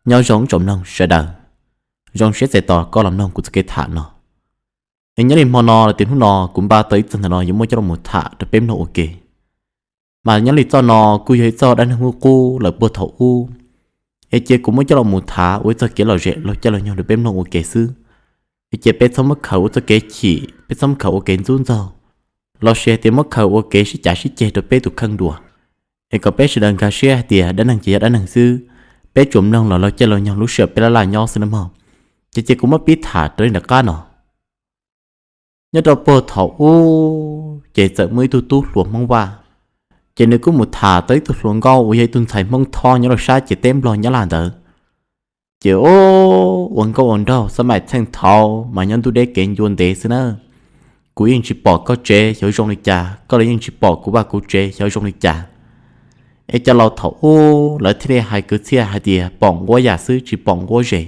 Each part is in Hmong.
Nyob zoo tsoom mloog sawv daws, zoo siab txais tos koj los mloog kuv txoj kev tham no. Es nyob li hmo no los tias hnub no kuv npaj tau ib txog ntawm no yuav muab coj los mus tham rau peb mloog ua ke. Mas nyob li txoj no kuj yog ib txoj dab neeg qub qub lawm puag thaum ub, es cia kuv muab coj los mus tham ua ib txoj kev lom zem laug caij laug nyoog rau peb mloog ua ke xwb. Es cia peb txhob muab khaws ua txoj kev chim, peb txhob muab khaws ua kev ntxub ntxaug, los sis hais tias muab khaws ua kev sib cav sib ceg rau peb tus kheej dua. Es kom peb sawv daws nkag siab hais tias dab neeg ces yog dab neeg xwb, peb tsuas mloog los laug caij laug nyoog lub sij hawm peb laj laj nyob xwb nawb mog. Ces cia kuv muab pib tham raws li nram qab no. Nyob rau puag thaum ub ces txawm muaj ib tug tub hluas Hmoob Vaj, ces nws kuj mus tham tau ib tug hluas nkauj uas yog ib tug ntxhais Hmoob Thoj nyob rau sab ciam teb Nplog Nyab Laj ntawd. Ces ua nkauj ua nraug xab maim txheej thaud mas nyob ntuj deb kev ncua ntev xwb na. Kuv yeej tsis pom koj tsev xyov zoo li cas, koj los yeej tsis pom kuv vaj kuv tsev xyov zoo li cas. Es cov laus thaum ub lawv thiaj li hais kwv txhiaj hais tias pom nquab yam xwb tsis pom nquab zes.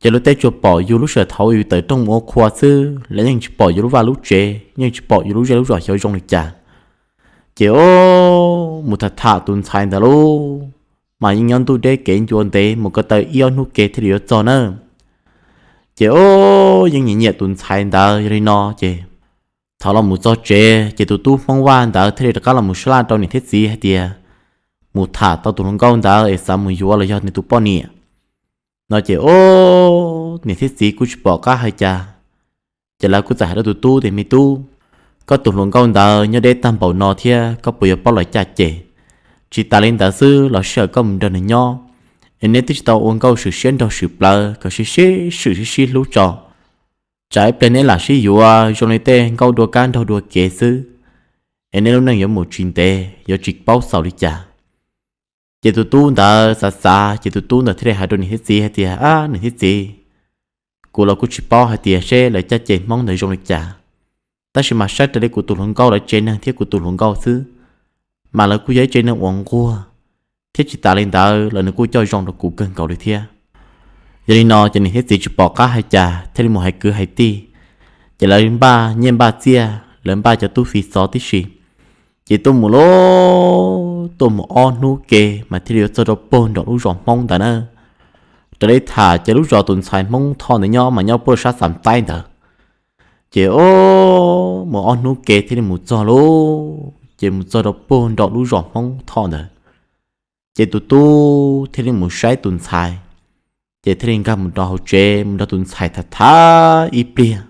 Ces luag tej tsuas pom yus lub sij hawm thaud yus tawm rooj mus ua qhua xwb, lawv yeej tsis pom yus lub vaj lub tsev, yeej tsis pom yus lub zej lub zos xyov zoo li cas. Ces mus tham tham tus ntxhais ntawd lauj, mas yeej nyob ntuj deb kev ncua ntev mus ko taw ib ob hnub ke thiaj li yuav txog na. Ces yeej nyiam nyiam tus ntxhais ntawd, yog li no ces thaum los mus txog tsev ces tus tub Hmoob Vaj ntawd thiaj li rov qab los mus sab laj rau niam thiab txiv hais tias mus tham tau tus hluas nkauj ntawd es xav mus yuav los yog nws tus poj niam no. Ces niam thiab txiv kuj tsis pom qab hais cas, ces lawv kuj txawm hais rau tus tub tias, Me tub, koj tus hluas nkauj ntawd nyob deb tag npaum no thiab koj puas yuav paub lawv caj ces? Tsis tas li ntawd xwb los sij hawm koj mus nrog nws nyob es neb twb tsis tau ua nkauj swm siab nraug swm plawv, kom sib sib swm sib sib hlub tso. Tsam ib pliag neb lam sib yuav zoo li tej nkauj dua kab nraug dua kev xwb, es neb lub neej yuav mus tsis ntev, yuav tsis paub xaus li cas. Ces tus tub ntawd xav xav ces tus tub ntawd thiaj li hais rau niam thiab txiv hais tias, Ab niam thiab txiv, kuv los kuj tsis paub hais tias seb lawv caj ces Hmoob ntawd zoo li cas, tab sis mas saib raws li kuv tus hluas nkauj lawv tsev neeg thiab kuv tus hluas nkauj xwb, mas lawv kuj yog ib tsev neeg uas nquag, thiab tsis tas li ntawd los nws kuj coj zoo rau kuv kawg nkaus li thiab. Yog li no ces niam thiab txiv tsis pom qab hais cas thiaj li mus hais kwv hais tij, ces lawv npaj nyiaj npaj txiaj, lawv npaj cov tub fi xov tib si. Ces tuaj mus lauj, tuaj mus ob hnub ke mas thiaj li yuav txog rau puag nram lub zos Hmoob ntawd na. Raws li tham ces lub zos tus ntxhais Hmoob Thoj ntawd nyob mas nyob puag sab Xav Taib ntawd. Ces mus ob hnub ke thiaj li mus txog lauj, ces mus txog rau puag nram lub zos Hmoob Thoj ntawd. Ces tus tub thiaj li mus saib tus ntxhais, ces thiaj li nkag mus rau hauv tsev mus nrog tus ntxhais tham tham ib pliag.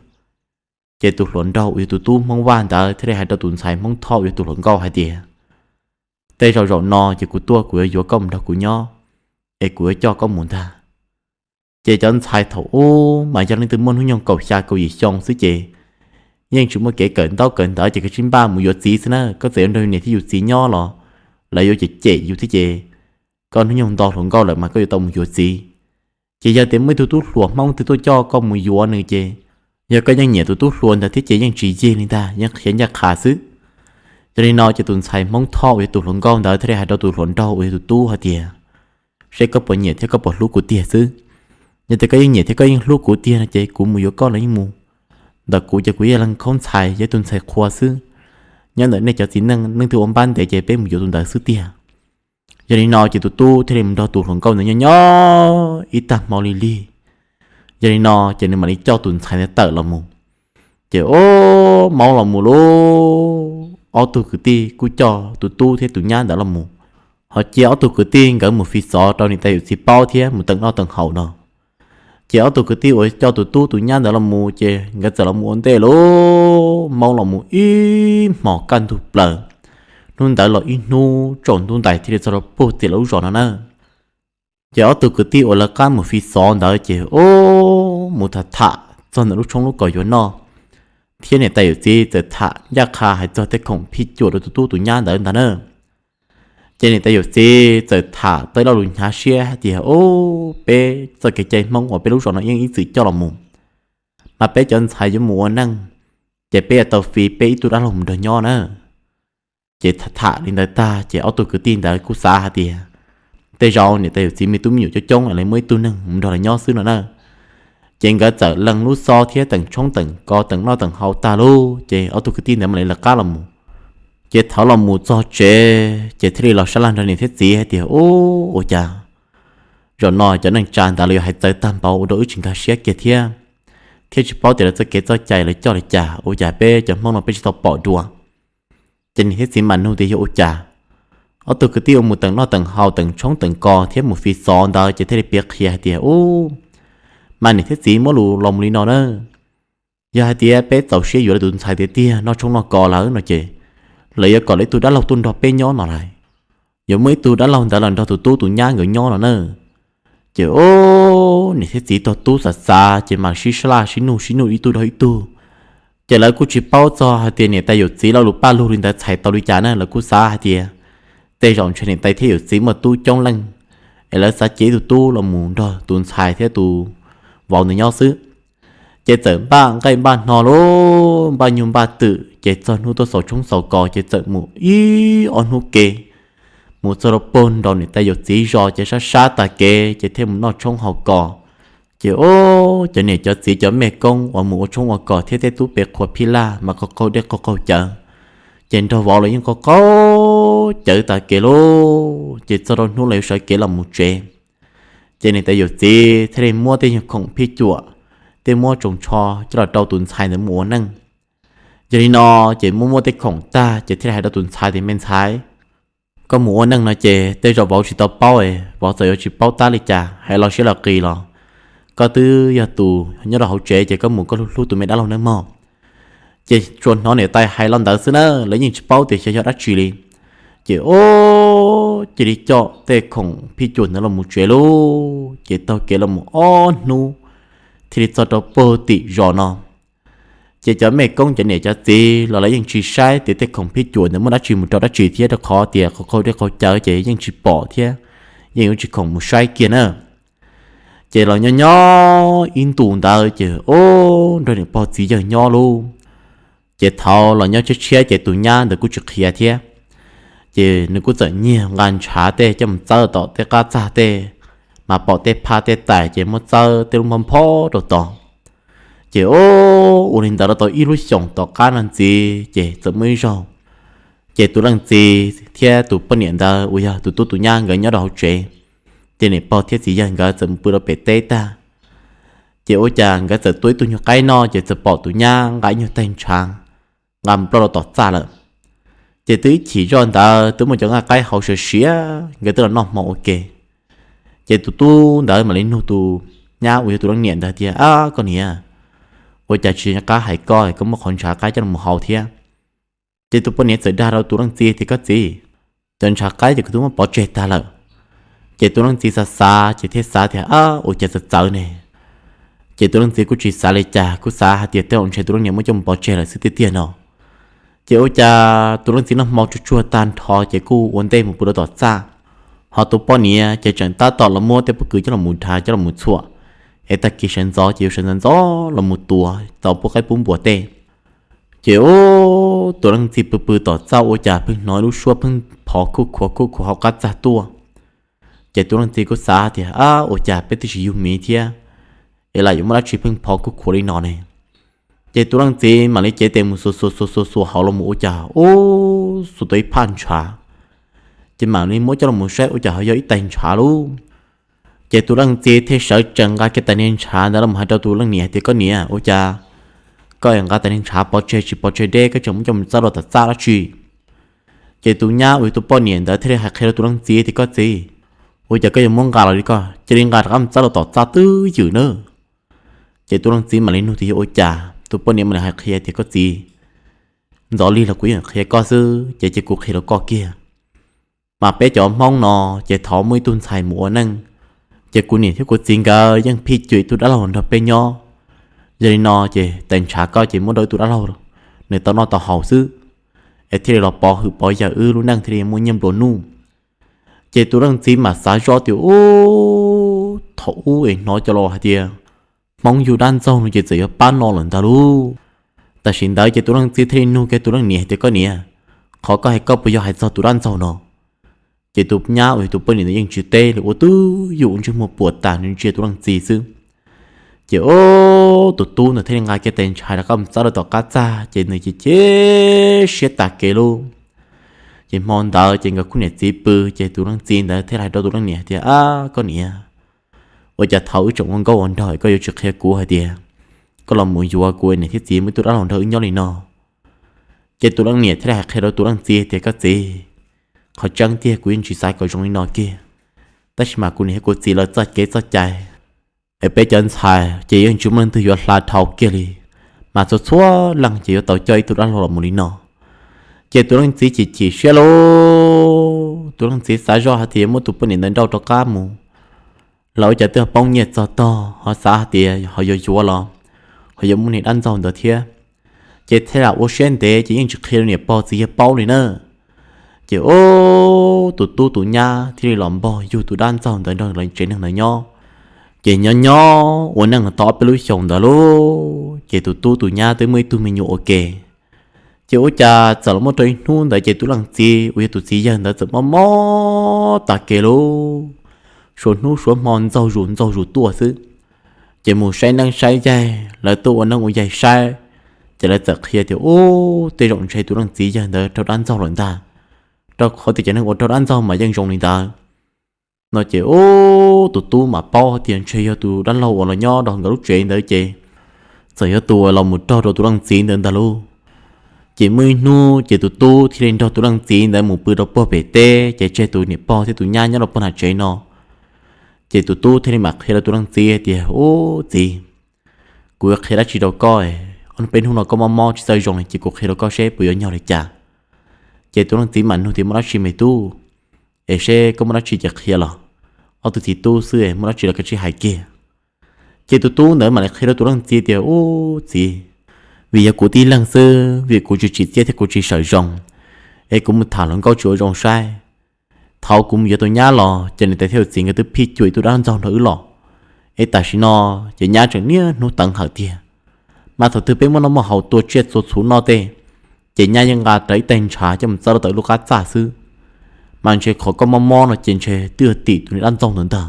Ces tus hluas nraug uas yog tus tub Hmoob Vaj ntawd thiaj li hais rau tus ntxhais Hmoob Thoj uas yog tus hluas nkauj hais tias, Tej zaum zaum no ces kuv tuaj kuv yuav yuav koj mus nrog kuv nyob, es kuv yuav coj koj mus ntag. Ces cov ntxhais thaum ub mas yog leej twg muaj hnub nyoog kaum xya kaum yim xyoo xwb ces yeej tsis muaj kev kawm ntaub kawm ntawv ces koj tsis npaj mus yuav txiv xwb na, koj txawm yuav nrog niam thiab yus txiv nyob los lawv yuav cem cem yus thiab ces koj hnub nyoog nto hluas nkauj lawm mas koj yuav tau mus yuav txiv. Ces yog tias muaj ib tug tub hluas Hmoob twg tuaj coj koj mus yuav nws ces yog koj yeej nyiam tus tub hluas ntawd thiab ces yeej tsis yig li ntag, yeej qhia ncaj qha xwb. Yog li no ces tus ntxhais Hmoob Thoj uas yog tus hluas nkauj ntawd thiaj li hais rau tus hluas nraug uas yog tus tub hais tias, Seb koj puas nyiam thiab koj puas hlub kuv tiag xwb. Yog tias koj yeej nyiam thiab koj yeej hlub kuv tiag no ces kuv mus yuav koj los yeej mus. Ntawm kuv ces kuv yog leej khaub ntxhais, yog ib tug ntxhais qhua xwb. Nyob ntawm nej cov txiv neej, leej twg ua npab ntev ces peb mus yuav tus ntawd xwb tiag. Yog li no ces tus tub thiaj li mus nrog tus hluas nkauj ntawd nyob nyob ib tag hmo li lig. Yog li no ces nws mam li coj tus ntxhais ntawd tawm los mus. Ces o, maub los mus lauj, ob tug kwv tij kuj coj tus tub thiab tus nyab ntawd los mus. Ho cia ob tug kwv tij nkawd mus fi xov rau niam tais yawm txiv paub thiab mus teem noj teem haus no. Ces ob tug kwv tij uas coj tus tub tus nyab ntawd los mus ces nkawd txawm los mus ua ntej lauj, maub los mus ib hmos kaj ntug plaws. Hnub ntawd los ib hnub tsaus ntuj ntais thiaj li txog rau puag tim lawv lub zos no na. Ces ob tug kwv tij uas lawv qab mus fi xov ntawd ces o, mus tham tham txog ntawm lub tshoob lub kos yuav noj, thiab niam tais yawm txiv txawm tham ncaj qha hais txog tej khoom phij cuam rau tus tub tus nyab ntawd ntag na. Ces niam tais yawm txiv txawm tham tau ib lo lus hnyav siab hais tias, O, peb txoj kev cai Hmoob uas peb lub zos no yeej ib txwm coj los mus, mas peb cov ntxhais yuav mus ua neej, ces peb yuav tau fi peb ib tug dab laug mus nrog nyob na. Ces tham tham li ntawd tag ces ob tug kwv tij ntawd kuj xav hais tias, Tej zaum niam tais yawm txiv me tub me nyuam coob coob es lawv muaj ib tug neeg mus nrog lawv nyob xwb no na. Ces nkawd txawm lees lub xov thiab teem tshoob teem kos teem noj teem haus tag lauj, ces ob tug kwv tij ntawd mam li lawv qab los mus. Ces thaum los mus txog tsev ces thiaj li los sab laj nrog niam thiab txiv hais tias, U, ua cas Zaum no cov neej tsa ntawd lawv yuav hais txawv tag npaum ua rau wb tsis nkag siab kiag thiab, thiab tsis paub tias lawv txoj kev txoj cai lawv coj li cas, ua cas peb cov Hmoob no peb tsis tau pom dua. Ces niam thiab txiv mam nug tias yog ua cas. Ob tug kwv tij uas mus teem noj teem haus teem tshoob teem kos thiab mus fi xov ntawd ces thiaj li piav qhia hais tias, Ub, mas niam thiab txiv muab lus los mus li no na, yog hais tias peb txaus siab yuav lawv tus ntxhais tiag tiag noj tshoob noj kos lawm no ces lawv yuav kom lawv ib tug dab laug tuaj nrog peb nyob no lawm. Yuav muaj ib tug dab laug ntawd los nrog tus tub tus nyab nkawd nyob no na. Ces ub, niam thiab txiv tog tub xav xav ces mam sib sab laj sib nug sib nug ib tug dhau ib tug. Ces lawv kuj tsis paub txog hais tias niam tais yawm txiv lo lus paj lug li ntawd txhais tau li cas na, lawv kuj xav hais tias tej zaum ntshe niam tais thiab yawm txiv muaj tub coob leej, es lawv xav cia ib tug tub los mus nrog tus ntxhais thiab tus vauv ntawd nyob xwb. Ces txawm npaj nqaij npaj hno lub npaj nyuj npaj twm ces txog hnub tuaj xaus tshoob xaus kos ces txawm mus ib ob hnub ke, mus txog rau puag nraum niam tais yawm txiv zos ces sab sab tas kev ces thiaj mus noj tshoob haus kos. Ces ub, cov niam cov txiv cov mej koob uas mus ua tshoob ua kos thiab tej tub pem qhuas phij laj mas qaug qaug dej qaug qaug cawv, ces nrog vauv los yeej qaug qaug cawv tas kev lauj. Ces txog rau hnub lawv yuav sawv kev los mus tsev, ces niam tais yawm txiv thiaj li muab tej nyuag khoom phij cuam, tej muab tsoos tsho coj los rau tus ntxhais ntawd mus ua neej. Yog li no, ces muab muab tej khoom tag ces thiaj li hais rau tus ntxhais tias, Me ntxhais, koj mus ua neej no ces tej zaum vauv tsis tau paub, vauv txawm yuav tsis paub tab li cas, hais los siab los qis los koj twb yog tus nyob rau hauv tsev ces koj mus koj hlub hlub tus me dab laug nawb mog. Ces tsuas hnov niam tais hais los ntawd xwb na, lawv yeej tsis paub tias xyov yog dab tsi li. Ces ub, cia li coj tej khoom phij cuam ntawd los mus tsev lauj. Ces taug kev los mus ob hnub thiaj li txog rau puag tim zos no. Ces cov mej koob cov niam cov txiv los lawv yeej tsis saib tias tej khoom phij cuam ntawd muaj dab tsi mus rau dab tsi thiab, rau qhov tias qaug qaug dej qaug cawv ces yeej tsis pom thiab, yeej yuav tsis khoom mus saib kiag na. Ces los nyob nyob ib ntus ntawd ces ub, nrog niam pog txiv yawg nyob lauj. Ces thaum los nyob tshiab tshiab ces tus nyab ntawd kuj tsis qhia thiab. Ces nws kuj txawm nyiag nqa ntshav tej coj mus txawb tom tej qab txag tej, mas pom tej phaj tej tais ces muab txawb tej lub nphob nphob rau tod. Ces ub, ua li ntawd los tau ib lub xyoos tom qab no ntxiv ces txawm muaj ib zaug, ces tus leej txiv thiab tus poj niam ntawd uas yog tus tub tus nyab nkawd nyob rau hauv tsev, ces niam pog thiab txiv yawg nkawd txawm mus pw rau pem teb tag. Ces ua cas nkawd txawm tua ib tug nyuag qaib noj ces txawm pom tus nyab nqa ib nyuag taig ntshav nqa mus ploj rau tom txaj lawm. Ces twb ib chim zoj ntawd twb muaj cov nqaij qaib hau siav siav, nkawd twb los noj hmo ua ke. Ces tus tub ntawd mam li nug tus nyab uas yog tus leej niam ntawd tias, Ab, koj niam, ua cas tsis nco qab hais koj, koj muab qhov ntshav qaib coj los hau thiab? Ces tus poj niam txawm dag rau tus leej txiv tias, Koj txiv, cov ntshav qaib ces kuv twb muab pov tseg tag lawm. Ces tus leej txiv xav xav ces thiaj xav tias, Ab, ua cas txawv txawv ne? Ces tus leej txiv kuj tsis xav li cas, kuj xav hais tias tej zaum ntshe tus leej niam muab coj mus pov tseg lawm xwb tiag tiag no. Ces ua cas tus leej txiv noj hmo tsuag tsuag tag nrho ces kuj ua ntej mus pw rau tom txaj, ho tus poj niam ces tseem tab tom los muab tej pob kws coj los mus dhav coj los mus txhuam, es tag kis sawv ntxov ces yuav sawv ntxov ntxov los mus tuav tau pub qaib pub npua tej. Ces ub, tus leej txiv pw pw tom txaj ua cas pheej hnov lub suab pheej phov khuj khuav khuj khuav hauv qab txaj tuaj. Ces tus leej txiv kuj xav tias, Ab, ua cas peb twb tsis yug miv thiab, es lam yuav muaj dab tsi pheej phov khuj khuav li no ne? Ces tus leej txiv mam li cev tes mus xuas xuas xuas xuas xuas hauv los mus ua cas ub, xuas tau ib phaj ntshav. Ces mam li muab coj los mus saib ua cas ho yog ib tais ntshav lauj. Ces tus leej txiv thiaj sawv tsees nqa kiag tais niag ntshav ntawd los hais rau tus leej niam tias, Koj niam, ua cas koj nqa tais niag ntshav pov tseg tsis pov tseg deb, koj tseem muab coj mus txawb rau tom txaj dab tsi? Ces tus nyab uas yog tus poj niam ntawd thiaj li hais qhia rau tus leej txiv tias, Koj txiv, ua cas koj yuav muab nqa los li ko, cia li nqa rov qab mus txawb rau tom txaj twj ywm na. Ces tus leej txiv mam li nug tias yog ua cas, tus poj niam mam li hais qhia tias, Koj txiv, ntxov lig los kuv yeej qhia koj xwb ces cia kuv qhia rau koj kiag. Mas peb cov Hmoob no ces thaum muaj ib tug ntxhais mus ua neej, ces kuv niam thiab kuv txiv nkawd yeej phij cuam ib tug dab laug nrog peb nyob. Yog li no ces tais ntshav koj ces muab rau ib tug dab laug, nws tau noj tau haus xwb, es thiaj li los pov hwm pov yawm wb lub neej thiaj li muaj nyiaj nplua nuj. Ces tus leej txiv mam xav zoj tias, Ub, thaum ub es hnov cov laus hais tias Hmoob yug dab ntxaug no ces txawm yuav pab no lawm ntag lauj. Tam sim ntawd ces tus leej txiv thiaj li nug kiag tus leej niam hais tias, Koj niam, qhov koj hais koj puas yog hais txog tus dab ntxaug no? Ces tus nyab uas yog tus poj niam ntawd yeej tsis teb li, ua twj ywm ua ntsej muag puas tas nws ntsia tus leej txiv xwb. Ces ub, tus tub ntawd thiaj li nqa kiag tais ntshai rov qab mus txawb rau tom qab txaj ces nws ces cheb siab tas kev lauj. Ces hmo ntawd ces nkawd khub niam txiv pw ces tus leej txiv ntawd thiaj li hais rau tus leej niam tias, Ab, koj niam, Ua cas thaum wb tseem ua nkauj ua nraug koj yuav tsis qhia kuv hais tias koj los mus yuav kuv niam thiab txiv muaj ib tug dab laug nrog wb nyob li no? Ces tus leej niam thiaj li hais qhia rau tus leej txiv tias, koj txiv, qhov tseeb tiag kuv yeej tsis xav kom zoo li no kiag, tab sis mas kuv niam thiab kuv txiv lawv txoj kev txoj cai es peb cov ntxhais ces yeej tsis muaj leej twg yuav hla dhau kiag li, mas txhua txhua leej ces yuav tau coj ib tug dab laug los mus li no. Ces tus leej txiv chim chim siab lauj, tus leej txiv xav zoj hais tias muab tus poj niam ntawd nrauj rov qab mus los ua cas twb poob nyiaj txog tog, ho xav hais tias ho yuav yuav los ho yuav muaj niag dab ntxaug ntawd thiab. Ces thiaj lam ua siab ntev ces yeej tsis qhia rau niam pog txiv yawg paub li na. Ces ub, tus tub tus nyab thiaj li los npog yug tus dab ntxaug ntawd nrog lawv tsev neeg ntawd nyob. Ces nyob nyob ua neej tau ob peb lub xyoos ntawd lauj, ces tus tub tus nyab twb muaj ib tug me nyuam ua ke. Ces ua cas txawm los muaj rau ib hnub ntawd ces tus leej txiv uas yog tus txiv yawg ntawd txawm mob mob tas kev lauj, suav hnub suav hmo ntxaug zus ntxaug zus tuaj xwb. Ces mus saib neeb saib yaig, lawv tuaj ua neeb ua yaig saib, ces lawv txawm qhia tias, ub, tej zaum ntshe tus leej txiv yawg ntawd raug dab ntxaug lawm ntag, rau qhov tias cov neeg uas raug dab ntxaug mas yeej zoo li ntawd. No ces ub, tus tub mas paub hais tias ntshe yog tus dab laug uas los nyob rau nkawd lub tsev ntawd ces txawm yog tus uas los mus raug rau tus leej txiv ntawd ntag lauj. Ces muaj ib hnub ces tus tub thiaj li nrog tus leej txiv ntawd mus pw rau puag pem teb, ces tseg tus niam pog thiab tus nyab nyob rau puag nram tsev no. Ces tus tub thiaj li mam qhia rau tus leej txiv tias, ub txiv, kuv yuav qhia dab tsi rau koj, ob peb hnub no koj mob mob tsis txawj zoo li, ces kuv qhia rau koj seb puas yuav nyog li cas. Ces tus leej txiv mam nug tias, muaj dab tsi me tub? Es seb koj muaj dab tsi ces qhia los, ob tug txiv tub xwb muaj dab tsi los kav tsij hais kiag. Ces tus tub ntawd mam li qhia rau tus leej txiv tias, ub txiv, vim yog kuv tib leeg xwb, vim kuv tsis tsim txiaj thiab kuv tsis sawm zoo, es kuv mus tham hluas nkauj tsis ua zoo saib. Thaum kuv mus yuav tus nyab los ces niam tais thiab yawm txiv nkawd twb phij cuam ib tug dab ntxaug nrog wb los, es tam sim no ces nyab tseem niaj hnub teev hawm tiag. Mas thaum twg peb muaj noj muaj haus tua tsiaj txhua txhuv noj tej, ces nyab yeej nqa rawv ib tais ntshav coj mus txawb rau tom lub qab txaj xwb. Mas ntshe qhov koj mob mob no ces ntshe twb yog tim tus niag dab ntxaug ntawd ntag.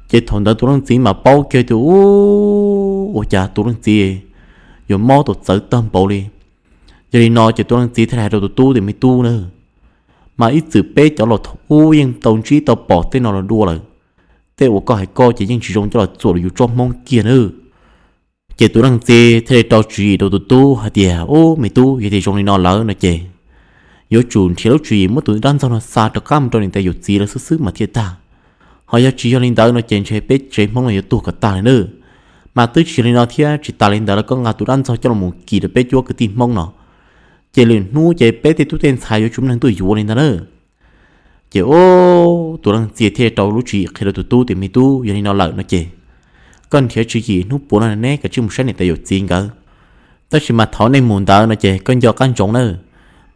Ces thaum ntawd tus leej txiv mas paub kiag tias, ub, ua cas tus leej txiv yuav mob tau txawv tag npaum li. Yog li no ces tus leej txiv thiaj li hais rau tus tub tias, me tub na, mas ib txwm peb cov laus thaum ub yeej tau ntsib tau pom tej no los dua lawm. Tej uas koj hais koj ces yeej tsis zoo coj los txuam rau yus tsob hmoob kiag na. Ces tus leej txiv thiaj li rau tswv yim rau tus tub hais tias, ub me tub, yog tias zoo li no lawm no ces yuav tsum nrhiav lub tswv yim muab tus dab ntxaug no xa rov qab mus rau niam tais yawm txiv lawv xwb xwb mas thiaj tag. Ho yog tsis yog li ntawd no ces ntshe peb tsev hmoob no yuav tuag kom tag li na. Mas twb tsis yog li no thiab, tsis tas li ntawd los koj nqa tus dab ntxaug coj los mus kis rau peb cuab kwv tij hmoob no, ces lwm hnub ces peb tej tub tej ntxhais yuav tsis muaj neeg tuaj yuav li ntag na. Ces ub, tus leej txiv thiaj rau lub tswv yim qhia rau tus tub tias, me tub, yog li no lawm no ces koj nrhiav tswv yim hnub puav no neb kav tsij mus saib niam tais yawm txiv nkawd. Tab sis mas thaum nej mus ntawd no ces koj nco qab ntsoov na,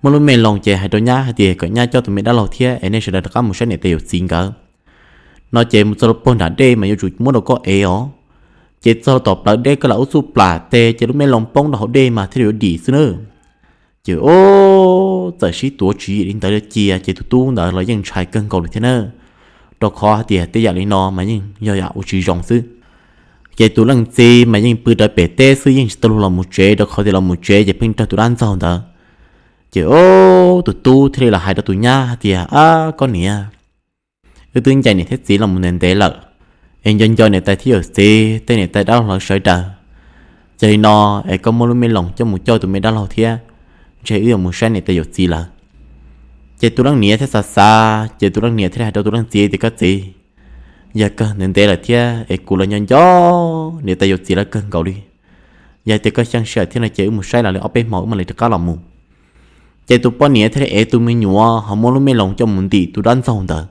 muaj lub me loos ces hais rau nyab hais tias kom nyab coj tus me dab laug thiab es nej sawv daws rov qab mus saib niam tais yawm txiv nkawd. No ces mus txog rau puag nram dej mas yuav tsum muab rau koj ev os. Ces txog rau tom plawv dej koj lam ua txuj plam tes ces lub me loos poob rau hauv dej mas thiaj li yuav dim xwb na. Ces ub, txawm sib tuav tswv yim li ntawd cia ces tus tub ntawd los yeej ntshai kawg nkaus li thiab na, rau qhov hais tias tej yam li no mas yeej yog yam ua tsis zoo xwb. Ces tus leej txiv mas yeej pw rawv pem teb xwb, yeej tsis tau luag los mus tsev, rau qhov tias los mus tsev ces pheej raug tus dab ntxaug ntawd. Ces ub, tus tub thiaj li los hais rau tus nyab hais tias, ab koj niam, wb twb ncaim niam thiab txiv los mus ntev ntev lawm, es nco nco niam tais thiab yawm txiv tej niam tais dab laug lawv sawv daws. Ces li no, es koj muab lub me loos coj mus coj tus me dab laug thiab, ntshe wb yuav mus saib niam tais yawm txiv lawm. Ces tus leej niam thiaj xav xav ces tus leej niam thiaj li hais rau tus leej txiv tias, koj txiv, yog kawg ntev ntev lawm thiab es kuv los nco nco niam tais yawm txiv lawv kawg nkaus li. Yog tias koj xyeej sij hawm thiab no ces wb mus saib los li ob peb hmo wb mam li rov qab los mus. Ces tus poj niam thiaj li ev tus me nyuam ho muab lub me loos coj mus ntim tus dab ntxaug ntawd.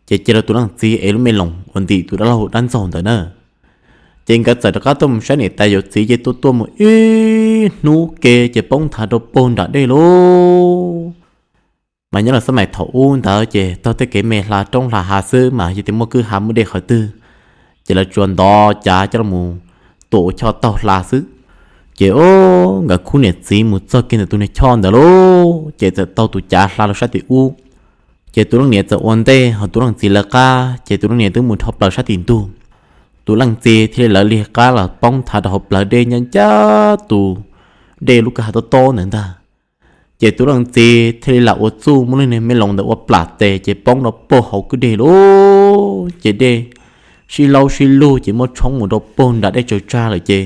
Ces cia rau tus leej txiv ev lub me loos uas ntim tus dab laug dab ntxaug ntawd na. Ces nkawd txawm rov qab tuaj mus saib niam tais yawm txiv ces tuaj tuaj mus ib hnub ke ces poob nthav rau puag nram dej lauj. Mas nyob los xab mais thaum ub ntawd ces tog tej kev me hla roob hla hav xwb, mas yog tias muaj kwj ha muaj dej qhov twg ces lawv tsuas ntov cav coj los tua ua choj taug hla xwb. Ces ub, nkawd khub niam txiv mus txog kiag ntawm tus niag choj ntawd lauj, ces txawm taug tus cav hla rau sab tim ub. Ces tus leej niam txawm ua ntej ho tus leej txiv lawv qab, ces tus leej niam twb mus dhau plaws sab tim ntug. Tus leej txiv thiaj li lawv li qab los poob nthav rau hauv plawv dej nyob ncaj tus dej lub kwj ha tob tob ntawd ntag. Ces tus leej txiv thiaj li lam ua txuj muab lub niag me loos ntawd ua plam tes ces poob rau puag hauv kwj deg lauj. Ces dej sib laub sib lug ces muab tshoob mus rau puag nram dej tsaws tsag lawm ces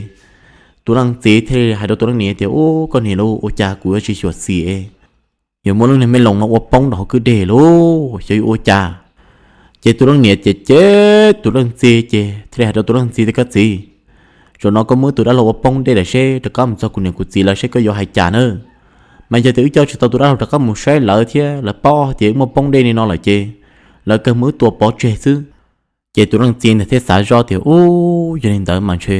tus leej txiv thiaj li hais rau tus leej niam tias, Ub, koj niam lauj, ua cas kuv yuav tsis xyuam xim, yuav muab lub niag me loos no ua poob rau hauv kwj deg lauj, xyov yuav ua cas. Ces tus leej niam ces cem tus leej txiv ces thiaj li hais rau tus leej txiv tias, Koj txiv, zaum no koj muab tus dab laug ua poob dej lawm seb rov qab mus txog kuv niam kuv txiv lawv seb koj yuav hais cas na. Mas yog tias wb coj tsis tau tus dab laug rov qab mus saib lawv thiab lawv paub tias wb muaj poob dej li no lawm ces lawv kawg mus wb tua pov tseg xwb. Ces tus leej txiv ntawd thiaj xav zoj tias, Ub, yog li ntawd mas ntshe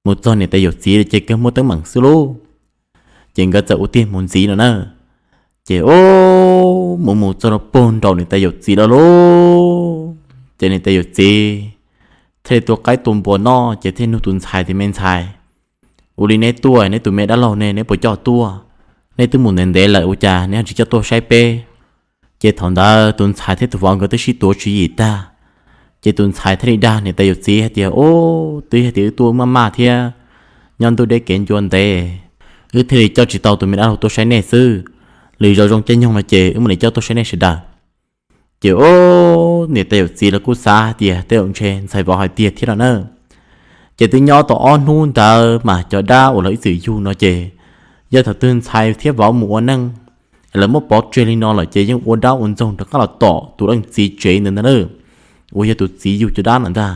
mus txog niam tais yawm txiv ces kawg muaj teeb meem xwb lauj. Ces nkawd txawm ua tiag mus ntxiv no na. Ces ub, mus mus txog rau puag nraum niam tais yawm txiv lawm lauj. Ces niam tais yawm txiv thiaj li tua qaib tua npua noj ces thiaj nug tus ntxhais tias, Me ntxhais, ua li neb tuaj, neb tus me dab laug ne neb puas coj tuaj? Neb twb mus ntev ntev lawm ua cas neb ho tsis coj tuaj saib peb? Ces thaum ntawd tus ntxhais thiab tus vauv nkawd twb sib tuav tswv yim tag. Ces tus ntxhais thiaj li dag niam tais yawm txiv hais tias, Ub, twb yog tias wb tuaj wb maj maj thiab, nyob ntuj deb kev ncua ntev, wb thiaj li coj tsis tau tus me dab laug tuaj saib nej xwb. Lwm zaus zoo caij nyoog no ces wb mam li coj tuaj saib nej sawv daws. Ces ub, niam tais yawm txiv lawv kuj xav hais tias tej zaum ntshe ntxhais vauv hais tiag thiab no na. Ces twb nyob tau ob hnub ntawd mas cov dab uas lawv ib txwm yug no ces yog thaum twg ntxhais thiab vauv mus ua neej, lawv muab pov tseg li no lawm ces yeej ua dab ua ntxoog rov qab los tom tus leej txiv tsev ntawd ntag na, uas yog tus txiv yug cov dab no ntag.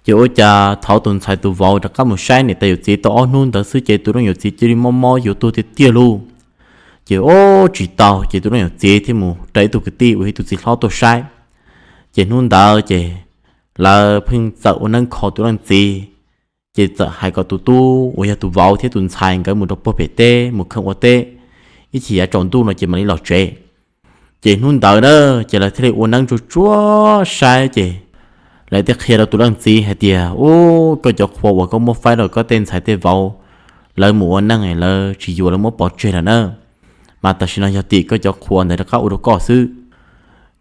Ces ua cas thaum tus ntxhais tus vauv rov qab mus saib niam tais yawm txiv tau ob hnub ntawd xwb ces tus leej yawm txiv cia li mob mob yuav tuag tiag tiag lauj. Ces ub, tsis tau ces tus leej yawm txiv thiaj mus raws ib tug kwv tij uas yog tus txiv hlob tuaj saib. Ces hnub ntawd ces lawv pheej txawm ua neeb kho tus leej txiv. Ces txawm hais kom tus tub uas yog tus vauv thiab tus ntxhais nkawd mus rau puag pem teb mus kheej ua teb, ib chim yav tsaus ntuj no ces mam li los tsev. Ces hnub ntawd na, ces lawv thiaj li ua neeb tsuag tsuag saib ces lawv thiaj qhia rau tus leej txiv hais tias, Ub, koj cov qhua uas koj muab faib rau koj tej ntxhais tej vauv, lawv mus ua neej lawv tsis yuav, lawv muab pov tseg lawm na. Mas tam sim no yog tim koj cov qhua ntawd rov qab ua rau koj xwb.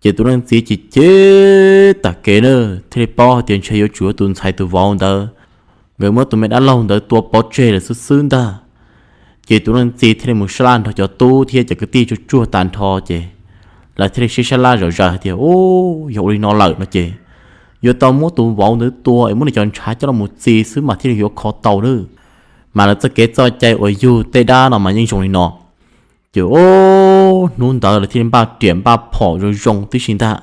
Ces tus leej txiv ces cem tas kev na, thiaj li paub hais tias ntshe yuav tsum yog tus ntxhais tus vauv ntawd, nkawd muab tus me dab laug ntawd tua pov tseg lawm xwb xwb ntag. Ces tus leej txiv thiaj li mus sab laj nrog cov tub thiab cov kwv tij tsuag tsuag tas nrho ces lawv thiaj li sib sab laj zom zaws hais tias, Ub, yog ua li no lawm no ces yuav tau muab tus vauv ntawd tua es muab nws cov ntshav coj los mus txi xwb mas thiaj li yuav kho tau na. Mas lawv txoj kev txoj cai uas yug tej dab no mas yeej zoo li no. Ces ub, hnub ntawd lawv thiaj li npaj riam npaj phom zoo zoo tib si ntag.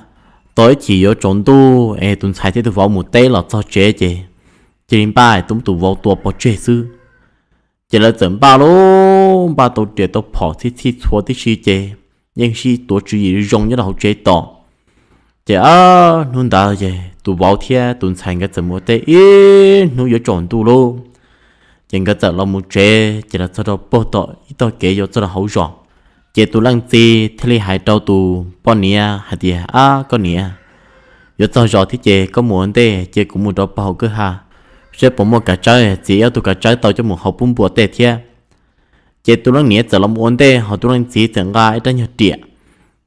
Tau ib chim yuav tsaus ntuj es tus ntxhais thiab tus vauv mus teb los txog tsev ces cia li npaj tuaj muab tus vauv tua pov tseg xwb. Ces lawv txawm npaj lauj, npaj tau riam tau phom txhij txhij txhua tib si ces yeej sib tuav tswv yim zoo nyob rau hauv tsev tos. Ces hnub ntawd ces tus vauv thiab tus ntxhais nkawd txawm mus ua teb ib hnub yuav tsaus ntuj lauj. Ces nkawd txawm los mus tsev ces los txog rau puag tom ib tog kev yuav txog rau hauv zos. Ces tus leej txiv thiaj li hais rau tus poj niam hais tias, Ab, koj niam, yuav txog zos thiab ces koj mus ua ntej ces kuv mus rau puag hauv kwj ha saib puas muaj kav tsawb, txiav ib tug kav tsawb tau coj mus hau pub npua tej thiab. Ces tus leej niam txawm los mus ua ntej, ho tus leej txiv txawm nqa ib rab nyuag riam,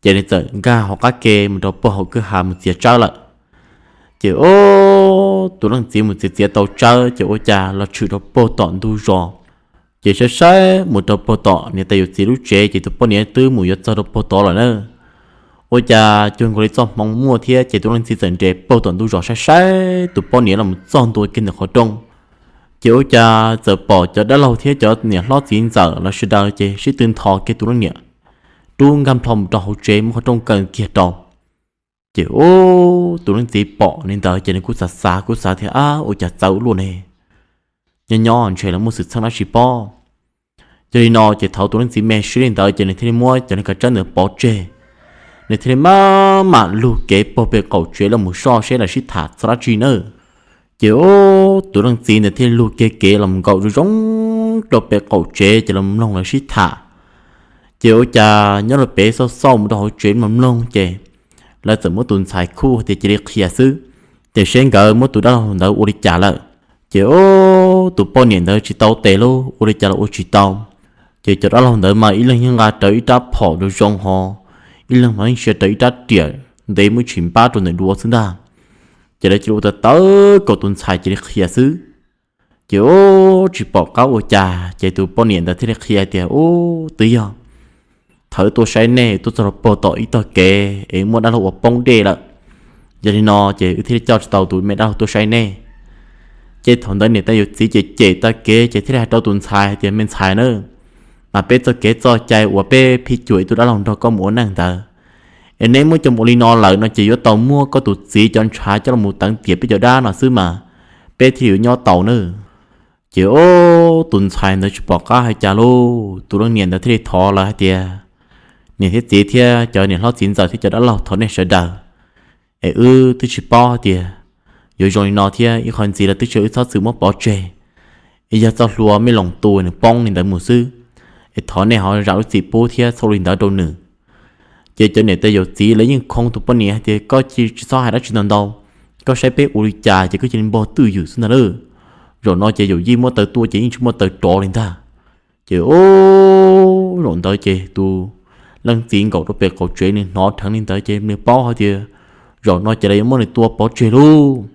ces nws txawm nkag hauv qab ke mus rau puag hauv kwj ha mus txiav tsawb lawm. Ces ub, tus leej txiv mus txiav txiav tau tsawb ces ua cas los tshwm rau puag tom ntug zos. Ces saib saib mus rau puag tom niam tais yawm txiv lub tsev ces tus poj niam twb mus yuav txog rau puag tod lawm na. Ua cas cuag nkaus li txoj hmoov muaj thiab ces tus leej txiv txawm nres puag tom ntug zos saib saib tus poj niam los mus txog ntua kiag ntawm qhov rooj. Ces ua cas txawm pom cov dab laug thiab cov niam hlob txiv ntxawm los sawv daws ces sib tw nthos kiag tus leej niam rub nkag nplho mus rau hauv tsev muab qhov rooj kaw kiag rau. Ces ub, tus leej txiv pom li ntawd ces nws kuj xav xav kuj xav tias, Ab, ua cas txawv ua luaj ne, nyob nyob ntshe lawv muaj xwm txheej dab tsi pob. Yog li no ces thaum tus leej txiv me siab li ntawd ces nws thiaj li muab cov niag kav tsawb ntawd pov tseg. Nws thiaj li maj mam lug kev puag pem qaum tsev los mus soj seb lawv sib tham txog dab tsi na. Ces ub, tus leej txiv ntawd thiaj li lug kiag kev los mus nkaum zoo zoo rau pem qaum tsev ces los mloog lawv sib tham. Ces ua cas nyob rau pem xauj xauj mus rau hauv tsev mas mloog ces lawv txawm muab tus ntxhais khuj tias cia li qhia xwb, tiam sis nkawd muab tus dab laug ntawd ua li cas lawm. Ces ub, tus poj niam ntawd tsis tau tes lauj, ua li cas los ua tsis tau. Ces cov dab laug ntawd mas ib leeg yeej nqa rawv ib rab phom zoo zoo ho ib leeg mas yeej sia rawv ib rab riam ntev muaj ib tshim npab rau ntawm duav xwb ntag. Ces lawv cia li ua tawv tawv kom tus ntxhais cia li qhia xwb. Ces ub, tsis pom qab ua cas ces tus poj niam ntawd thiaj li qhia tias, Ub, twb yog thaum tuaj saib nej tuaj txog rau puag tom ib tog kev es muaj dab laug ua poob dej lawm. Yog li no ces wb thiaj li coj tsis tau tus me dab laug tuaj saib nej. Ces thaum ntawd niam tais yawm txiv ces cem tag kev ces thiaj li hais rau tus ntxhais hais tias, me ntxhais na, mas peb txoj kev txoj cai uas peb phij cuam ib tug dab laug nrog koj mus ua neej ntawd, es neb muab coj mus ua li no lawm no ces yuav tau muab koj tus txiv cov ntshav coj los teev tiam peb cov dab no xwb mas peb thiaj yuav nyob tau na. Ces tus ntxhais ntawd tsis pom qab hais cas lauj, tus leej niam ntawd thiaj li thov lawv hais tias, niam thiab txiv thiab cov niam hlob txiv ntxawm thiab cov dab laug, thov nej sawv daws es wb twb tsis paub hais tias yuav zoo li no thiab ib qho ntxiv lawv twb tsis, wb txhob txwm muab pov tseg, es yog txoj hlua mej loos tu nws poob li ntawd mus xwb, es thov nej ho zam lub txim pub thiab txhob li ntawd rau nws. Ces cov niam tais yawm txiv lawv yeej khoo tus poj niam hais tias, koj cia li tsis txhob hais dab tsi ntau ntau, koj saib peb ua li cas ces koj cia li npog twj ywm xwb ntag lauj. Zaum no ces yawm yij muab taw tua ces yeej tsis muaj taw rov li ntag. Ces zaum ntawd ces tus leej txiv nkaum rau pem qaum tsev nws hnov dheev li ntawd ces nws paub hais tias zaum no ces lawv yuav muab nws tua pov tseg lauj.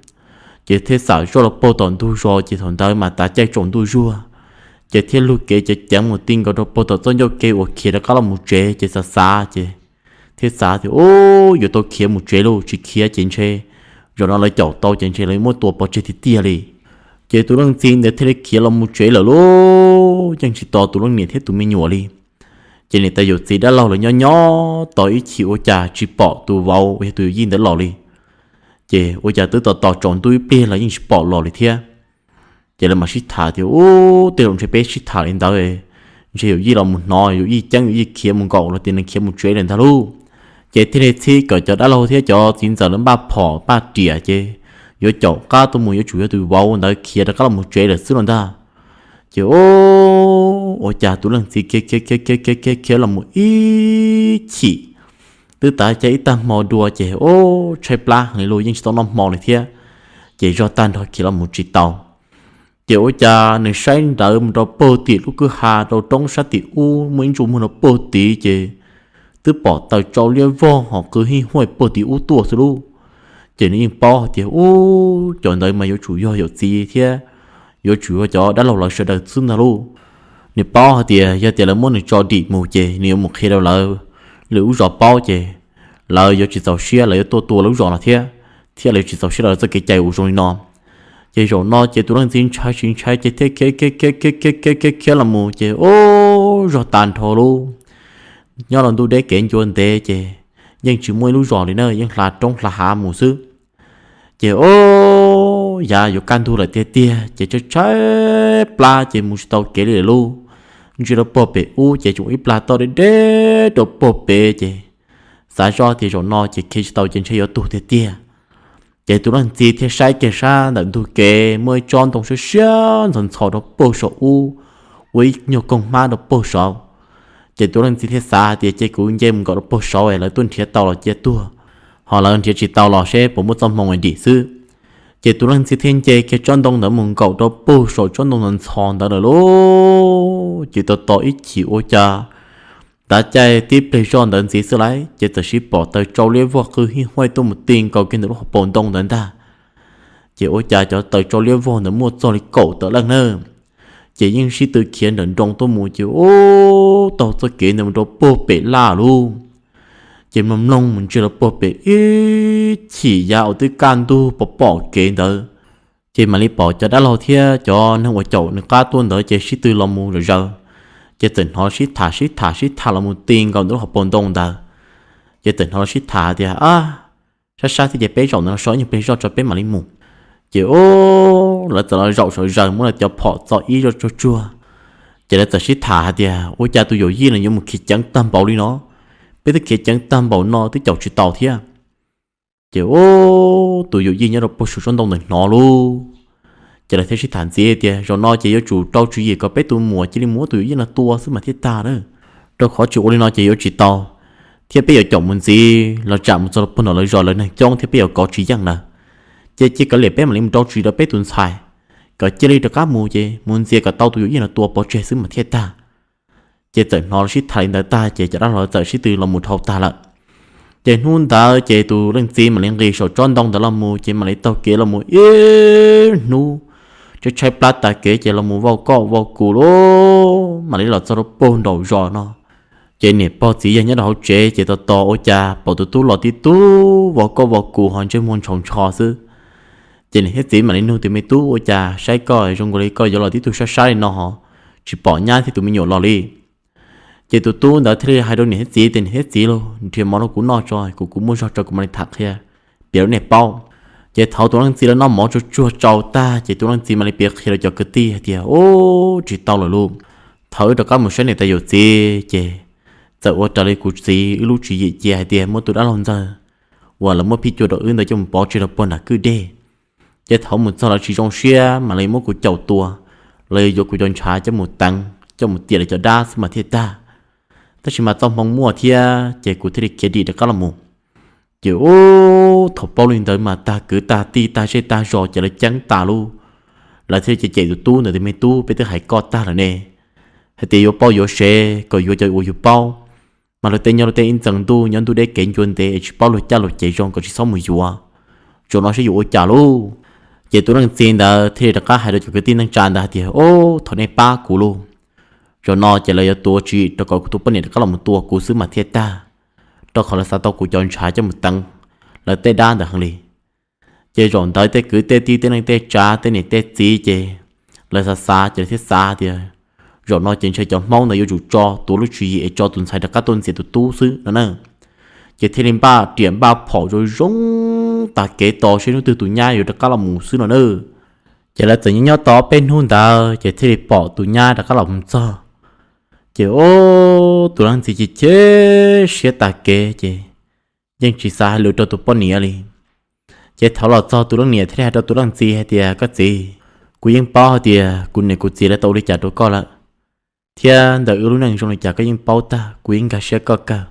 Ces thiaj xam zoj los puag tom ntug zos, ces thaum ntawd mas tav caij tsaus ntuj zuag, ces thiaj lug kev ceev ceev mus ti nkaus rau puag tom txoj ncauj kev uas khiav rov qab los mus tsev, ces xav xav ces thiaj xav tias, ub, yuav tau khiav mus tsev lauj, tsis khiav ces ntshe zaum no lawv caum tau ces ntshe lawv muab tua pov tseg tiag tiag li. Ces tus leej txiv ntawd thiaj li khiav los mus tsev lawm lauj, yeej tsis tos tus leej niam thiab tus me nyuam li. Ces niam tais yawm txiv dab laug lawv nyob nyob tos ib chim ua cas tsis pom tus vauv uas yog tus yawm yij ntawd los li. Ces ua cas twb tos tos tsaus ntuj ib pliag los yeej tsis pom los li thiab. Ces lawv mam sib tham tias, ub, tej zaum ntshe peb sib tham li ntawd, ntshe yawm yij los mus hnov, yawm yij ceeb, yawm yij khiav mus nkaum los tias nws khiav mus tsev lawm ntag lauj. Ces thiaj li txhib kom cov dab laug thiab cov txiv ntxawm lawv npaj phom npaj riam ces yuav caum qab tuaj mus, yuav tsum yog tus vauv ntawd khiav rov qab los mus tsev lawm xwb los ntag. Ces ub, ua cas tus leej txiv khiav khiav khiav khiav khiav khiav los mus ib chim, twb tav caij ib tag hmo dua ces ub, tshaib plab heev li lauj, yeej tsis tau noj hmo li thiab. Ces zog tag nrho khiav los mus tsis tau. Ces ua cas nws saib ntawd mus rau puag tim lub kwj ha rau roob sab tim ub muaj ib ntsuj muag rau puag tid ces twb pom taws tsau liab vog ho qw hij huaj puag tim ub tuaj xwb lauj. Ces nws yeej paub hais tias ub, cov ntawd mas yuav tsum yog yawm txiv thiab yuav tsum yog cov dab laug lawv sawv daws xwb ntag lauj. Nws paub hais tias yog tias lawv muab nws tso dim mus ces nws yuav mus qhia rau lawv lwm lub zos paub ces lawv yuav tsis txaus siab, lawv yuav tuaj tua lub zos no thiab, thiab lawv yuav tsis txaus siab rau lawv txoj kev cai uas zoo li no. Ces zaum no ces tus leej txiv ntshai tsis ntshai ces thiaj khiav khiav khiav khiav khiav khiav khiav los mus ces ub, zog tag nrho lauj, nyob rau ntuj deb kev ncua ntev ces yeej tsis muaj ib lub zos li na, yeej hla roob hla hav mus xwb. Ces ub, yav yuav kaj ntug lawm tiag tiag ces tshaib tshaib plab ces mus tsis tau kev li lawm lauj. Ntsia rau puag pem ub ces tseem ib plag toj deb deb rau puag pem ces xav zoj tias zaum no ces khiav tsis tau ces ntshe yuav tuag tiag tiag. Ces tus leej txiv thiaj saib kiag sab ntawm ntug kev muaj ib tsob ntoo siab siab ntxhov ntxhov rau puag saum ub, ua ib nyuag koog hmab rau puag saud. Ces tus leej txiv thiaj xav hais tias cia kuv nce mus nkaum rau puag saud es lawv tuaj nrhiav tau los cia tuag, ho lawv nrhiav tsis tau los seb puas muaj txoj hmoo es dim xwb. Ces tus leej txiv thiaj nce kiag tsob ntoo ntawd mus nkaum rau puag saum tsob ntoo ntxhov ntawd lawm lauj. Ces tos tos ib chim ua cas tav caij tib pliag zoj ntawd ntxiv xwb lauj ces txawm sib pom taws tsau liab vog qw hij huaj tuaj mus ti nkaus kiag ntawm lub hauv paus ntoo ntawd ntag. Ces ua cas cov taws tsau liab vog ntawd muaj txog li kaum tawm leej na. Ces yeej sib tw khiav nrawm nroos tuaj mus ces ub, taug txoj kev ntawd mus rau puag pem laj lauj. Ces mloog mloog mus ntsia rau puag pem ib chim yav uas twb kaj ntug pom pom kev ntawd, ces mam li pom cov dab laug thiab cov neeg uas caum nws qab tuaj ntawd ces sib tw los mus zom zaws. Ces txawm hnov sib tham sib tham sib tham los mus ti nkaus ntawm lub hauv paus ntoo ntawd. Ces txawm hnov los sib tham tias, ab, sab sab thiab ces peb zaum ntawd los so ib nyuag pliag zoj tso peb mam li mus. Ces ub, lawv txawm los zaum saum zaws muab lawv cov phom txo ib zog tsuag tsuag. Ces lawv txawm sib tham hais tias ua cas tus yawm yij no yuav mus khiav ceev tag npaum li no, peb twb khiav ceev tag npaum no twb caum tsis tau thiab. Ces ub, tus yawm yij nyob rau puag saum tsob ntoo ntawd hnov lauj. Ces lawv thiaj sib tham ntxiv tias zaum no ces yuav tsum rau tswv yim kom peb tus muam cia li muab tus yawm yij no tua xwb mas thiaj tag na, rau qhov tsis ua li no ces yuav tsis tau, thiab peb yuav caum mus ntxiv los tsam mus txog rau puag nram lawv zos lawv neeg coob thiab peb yuav kov tsis yeej lawm. Ces cia kav liam peb mam li mus rau tswv yim rau peb tus ntxhais, kom cia li rov qab mus ces mus ntxias kom tau tus yawm yij no tua pov tseg xwb mas thiaj tag. Ces txawm hnov los sib tham li ntawd tag ces cov dab laug txawm sib tw los mus dhau tag lawm. Ces hnub ntawd ces tus leej txiv mam li nqis saum tsob ntoo ntawd los mus ces mam li taug kev los mus ib hnub, tshaib tshaib plab tas kev ces los mus vau koj vau kus lauj, mam li los txog rau puag nraum zos no. Ces niam pog txiv yawg nyob rau hauv tsev ces tos tos ua cas pom tus tub los tib tug vos koj vos kuv ho ntsej muag ntshaus ntsho xwb. Ces niam thiab txiv mam li nug tias, Me tub, ua cas saib koj zoo nkaus li koj yuav los tib tug sab sab li no ho tsis pom nyab thiab tus me nyuam los li? Ces tus tub ntawd thiaj li hais rau niam thiab txiv tias, Niam thiab txiv lauj, nrhiav mov rau kuv noj tso, kuv kuv muaj zog tso kuv mam li tham qhia piav rau nej paub. Ces thaum tus leej txiv lawv noj mov tsuag tsuag tsau tag ces tus leej txiv mam li piav qhia rau cov kwv tij hais tias, Ub, tsis tau lawm lauj. Thaum wb rov qab mus saib niam tais yawm txiv ces txawm ua raws li kuv txiv wb lub tswv yim cia hais tias muab tus dab laug ntxawg uas lawv muab phij cua rau wb ntawd coj mus pov tseg rau puag nram kwj dej. Ces thaum mus txog lawv tsis zoo siab mam li muab kuv caum tua, lawv yuav yuav kuv cov ntshav coj mus teev coj mus tiam lawv cov dab xwb mas thiaj tag. Tab sis mas txoj hmoo muaj thiab ces kuv thiaj li khiav dim rov qab los mus. Ces ub, thaum paub li ntawd mas tag kwv tag tij tag zej tag zos ces lawv ceeb tas lauj. Lawv thiaj li cem cem tus tub ntawd tias, Me tub, peb twb hais koj tag lawm ne, hais tias yuav paub yuav sev kom yuav cov uas yus paub, mas luag tej nyob luag tej ib ntxees ntuj nyob ntuj deb kev ncua ntev es tsis paub luag caj luag ces zoo kom tsis txhob mus yuav. Zaum no saib yuav ua cas lauj. Ces tus leej txiv ntawd thiaj li rov qab hais rau cov kwv tij neej tsa ntawd hais tias, Ub, thov nej pab kuv lauj. Zaum no ces lawv yuav tuav tswv yim rau kom kuv tus poj niam rov qab los mus tua kuv xwb mas thiaj tag, rau qhov lawv xav tau kuv cov ntshav coj mus teev lawv tej dab ntawd heev li. Ces zaum ntawd tej kwv tej tij tej neej tej tsav tej niam tej txiv ces lawv xav xav ces lawv thiaj xav tias, Zaum no ces ntshe cov Hmoob ntawd yuav tsum tso tuav lub tswv yim es tso tus ntxhais rov qab tuaj ntxias tus tub xwb no na. Ces thiaj li npaj riam npaj phom zoo zoo tas kev tos seb hnub twg tus nyab yuav rov qab los mus xwb no na. Ces lawv txawm nyob nyob tau peb hnub ntawd ces thiaj li pom tus nyab rov qab los mus txog. Ces ub, tus leej txiv ces chim siab tas kev ces yeej tsis xav hais lus rau tus poj niam li. Ces thaum los txog tus leej niam thiaj li hais rau tus leej txiv hais tias, Koj txiv, kuv yeej paub hais tias kuv niam kuv txiv lawv tau ua li cas rau koj lawm, thiab ntawm wb lub neej zoo li cas koj yeej paub tag, kuv yeej nkag siab koj kawg.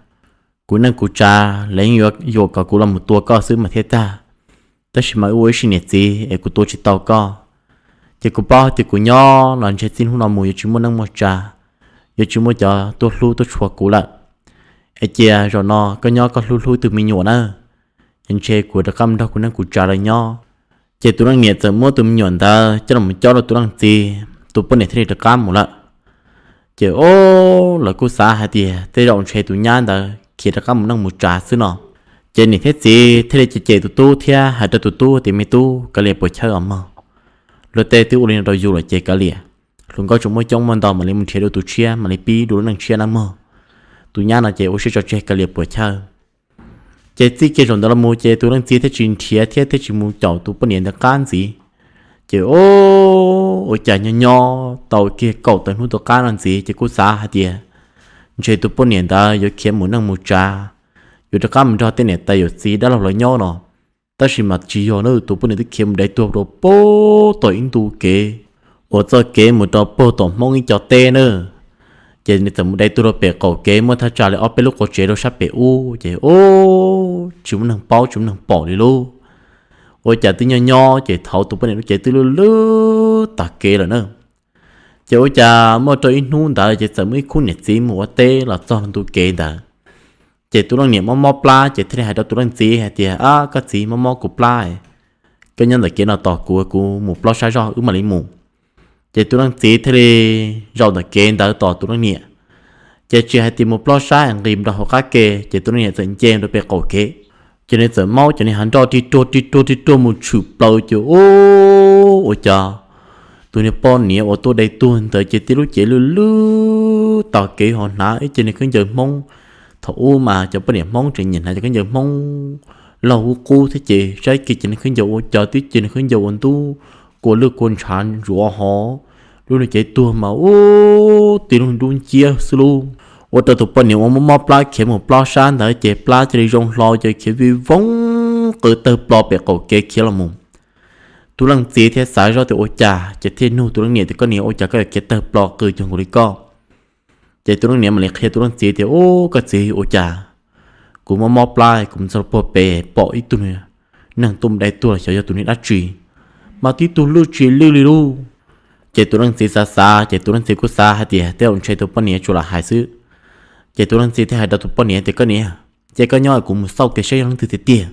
Kuv neej kuv tsav lawv yeej yuam kom kuv los mus tua koj xwb mas thiaj tag, tab sis mas wb ua ib sim niam txiv es kuv tua tsis tau koj. Ces kuv paub tias kuv nyob los ntshe txij hnub no mus yuav tsis muaj neej muaj tsav, yuav tsis muaj cov tuaj hlub tuaj tshua kuv lawm. Es cia zaum no koj nyob koj hlub hlub tus me nyuam na, ces ntshe kuv rov qab mus nrog kuv neej kuv tsav lawv nyob. Ces tus leej niam txawm muab tus me nyuam ntawd coj los cob rau tus leej txiv, tus poj niam thiaj li rov qab mus lawm. Ces ub, lawv kuj xav hais tias tej zaum ntshe tus nyab ntawd khiav rov qab mus neej mus tsav xwb no. Ces niam thiab txiv thiaj li cem cem tus tub thiab hais rau tus tub tias, Me tub, kav liam puas chawj os mog, luag tej twb ua li no rau yus lawm ces kav liam, hluas nkauj tsuas muaj coob muaj ntau mam li mus nrhiav dua tus tshiab mam li pib dua lub neej tshiab na mog. Tus nyab no ces ua siab tso tseg kav liam puas chawj. Ces txij kiag zaum ntawd los mus ces tus leej txiv thiaj tsis nrhiav thiab thiaj tsis mus caum tus poj niam ntawd qab ntxiv. Ces ub, ua cas nyob nyob tau kiag kaum tawm hnub tom qab no ntxiv ces kuj xav hais tias ntshe tus poj niam ntawd yuav khiav mus neej mus tsav, yuav rov qab mus nrog tej niam tais yawm txiv dab laug lawv nyob no. Tab sis mas tsis yog na, tus poj niam twb khiav mus dai tuag rau puag tom ib ntu kev uas txoj kev mus rau puag tom Hmoob ib co teb na. Ces nws txawm mus dai tuag rau pem qaum kev muaj thaj tsam li ob peb lub qhov tsev rau sab pem ub ces ub, tsis muaj neeg paub tsis muaj neeg pom li lauj. Ua cas twb nyob nyob ces thaum tus poj niam lub cev twb lwj lwj tag kev lawm na. Ces ua cas muaj rau ib hnub ntawd ces txawm muaj ib khub niam txiv mus ua teb los txog ntu kev ntawd. Ces tus leej niam mob mob plab ces thiaj li hais rau tus leej txiv hais tias, Ab, koj txiv, mob mob kuv plab, koj nyob ntawm kev no tos kuv, kuv mus plob sab zog wb mam li mus. Ces tus leej txiv thiaj li zaum ntawm kev ntawd tos tus leej niam. Ces tsis hais tias mus plob sab es nqis rau hauv qab ke ces tus leej niam txawm nce rau pem qaum kev. Ces nws txawm maub cov niag hav nroj rig ruag rig ruag rig ruag mus tshwm plaws ces ub, ua cas tus niag poj niam uas tuaj dai tuag ntawd ces tib lub cev lwj lwj tag kev ho hnav ib ce niag khaub ncaws Hmoob. Thaum ub mas cov poj niam Hmoob tseem nyiam hnav cov khaub ncaws Hmoob laug ub qub thiab ces saib kiag ces niag khaub ncaws ua cas tib ce niag khaub ncaws uas ntub kua lwj kua ntshav ntsuav hov. Lub niag cev tuag mas ub, tib lub dub nciab xwb lauj. Ua rau tus poj niam uas mob mob plab khiav mus plob sab ntawd ces plab cia li zoo hlo ces khiav vij voog qw tawg plo pem qaum kev khiav los mus. Tus leej txiv thiaj xav zoj tias ua cas ces thiaj nug tus leej niam tias, Koj niam, ua cas koj yuav khiav tawg plo qw cuag nkaus li koj? Ces tus leej niam mam li qhia tus leej txiv tias, Ub, koj txiv, ua cas kuv mob mob plab kuv mus txog puag pem pom ib tug neeg tuaj mus dai tuag los xyov yog tus niag dab tsi, mas tib tug lwj tsis lwj li lauj. Ces tus leej txiv xav xav ces tus leej txiv kuj xav hais tias tej zaum ntshe tus poj niam tsuas lam hais xwb. Ces tus leej txiv thiaj hais rau tus poj niam tias, Koj niam, cia koj nyob kuv mus xauj kiag saib yog leej twg tiag tiag.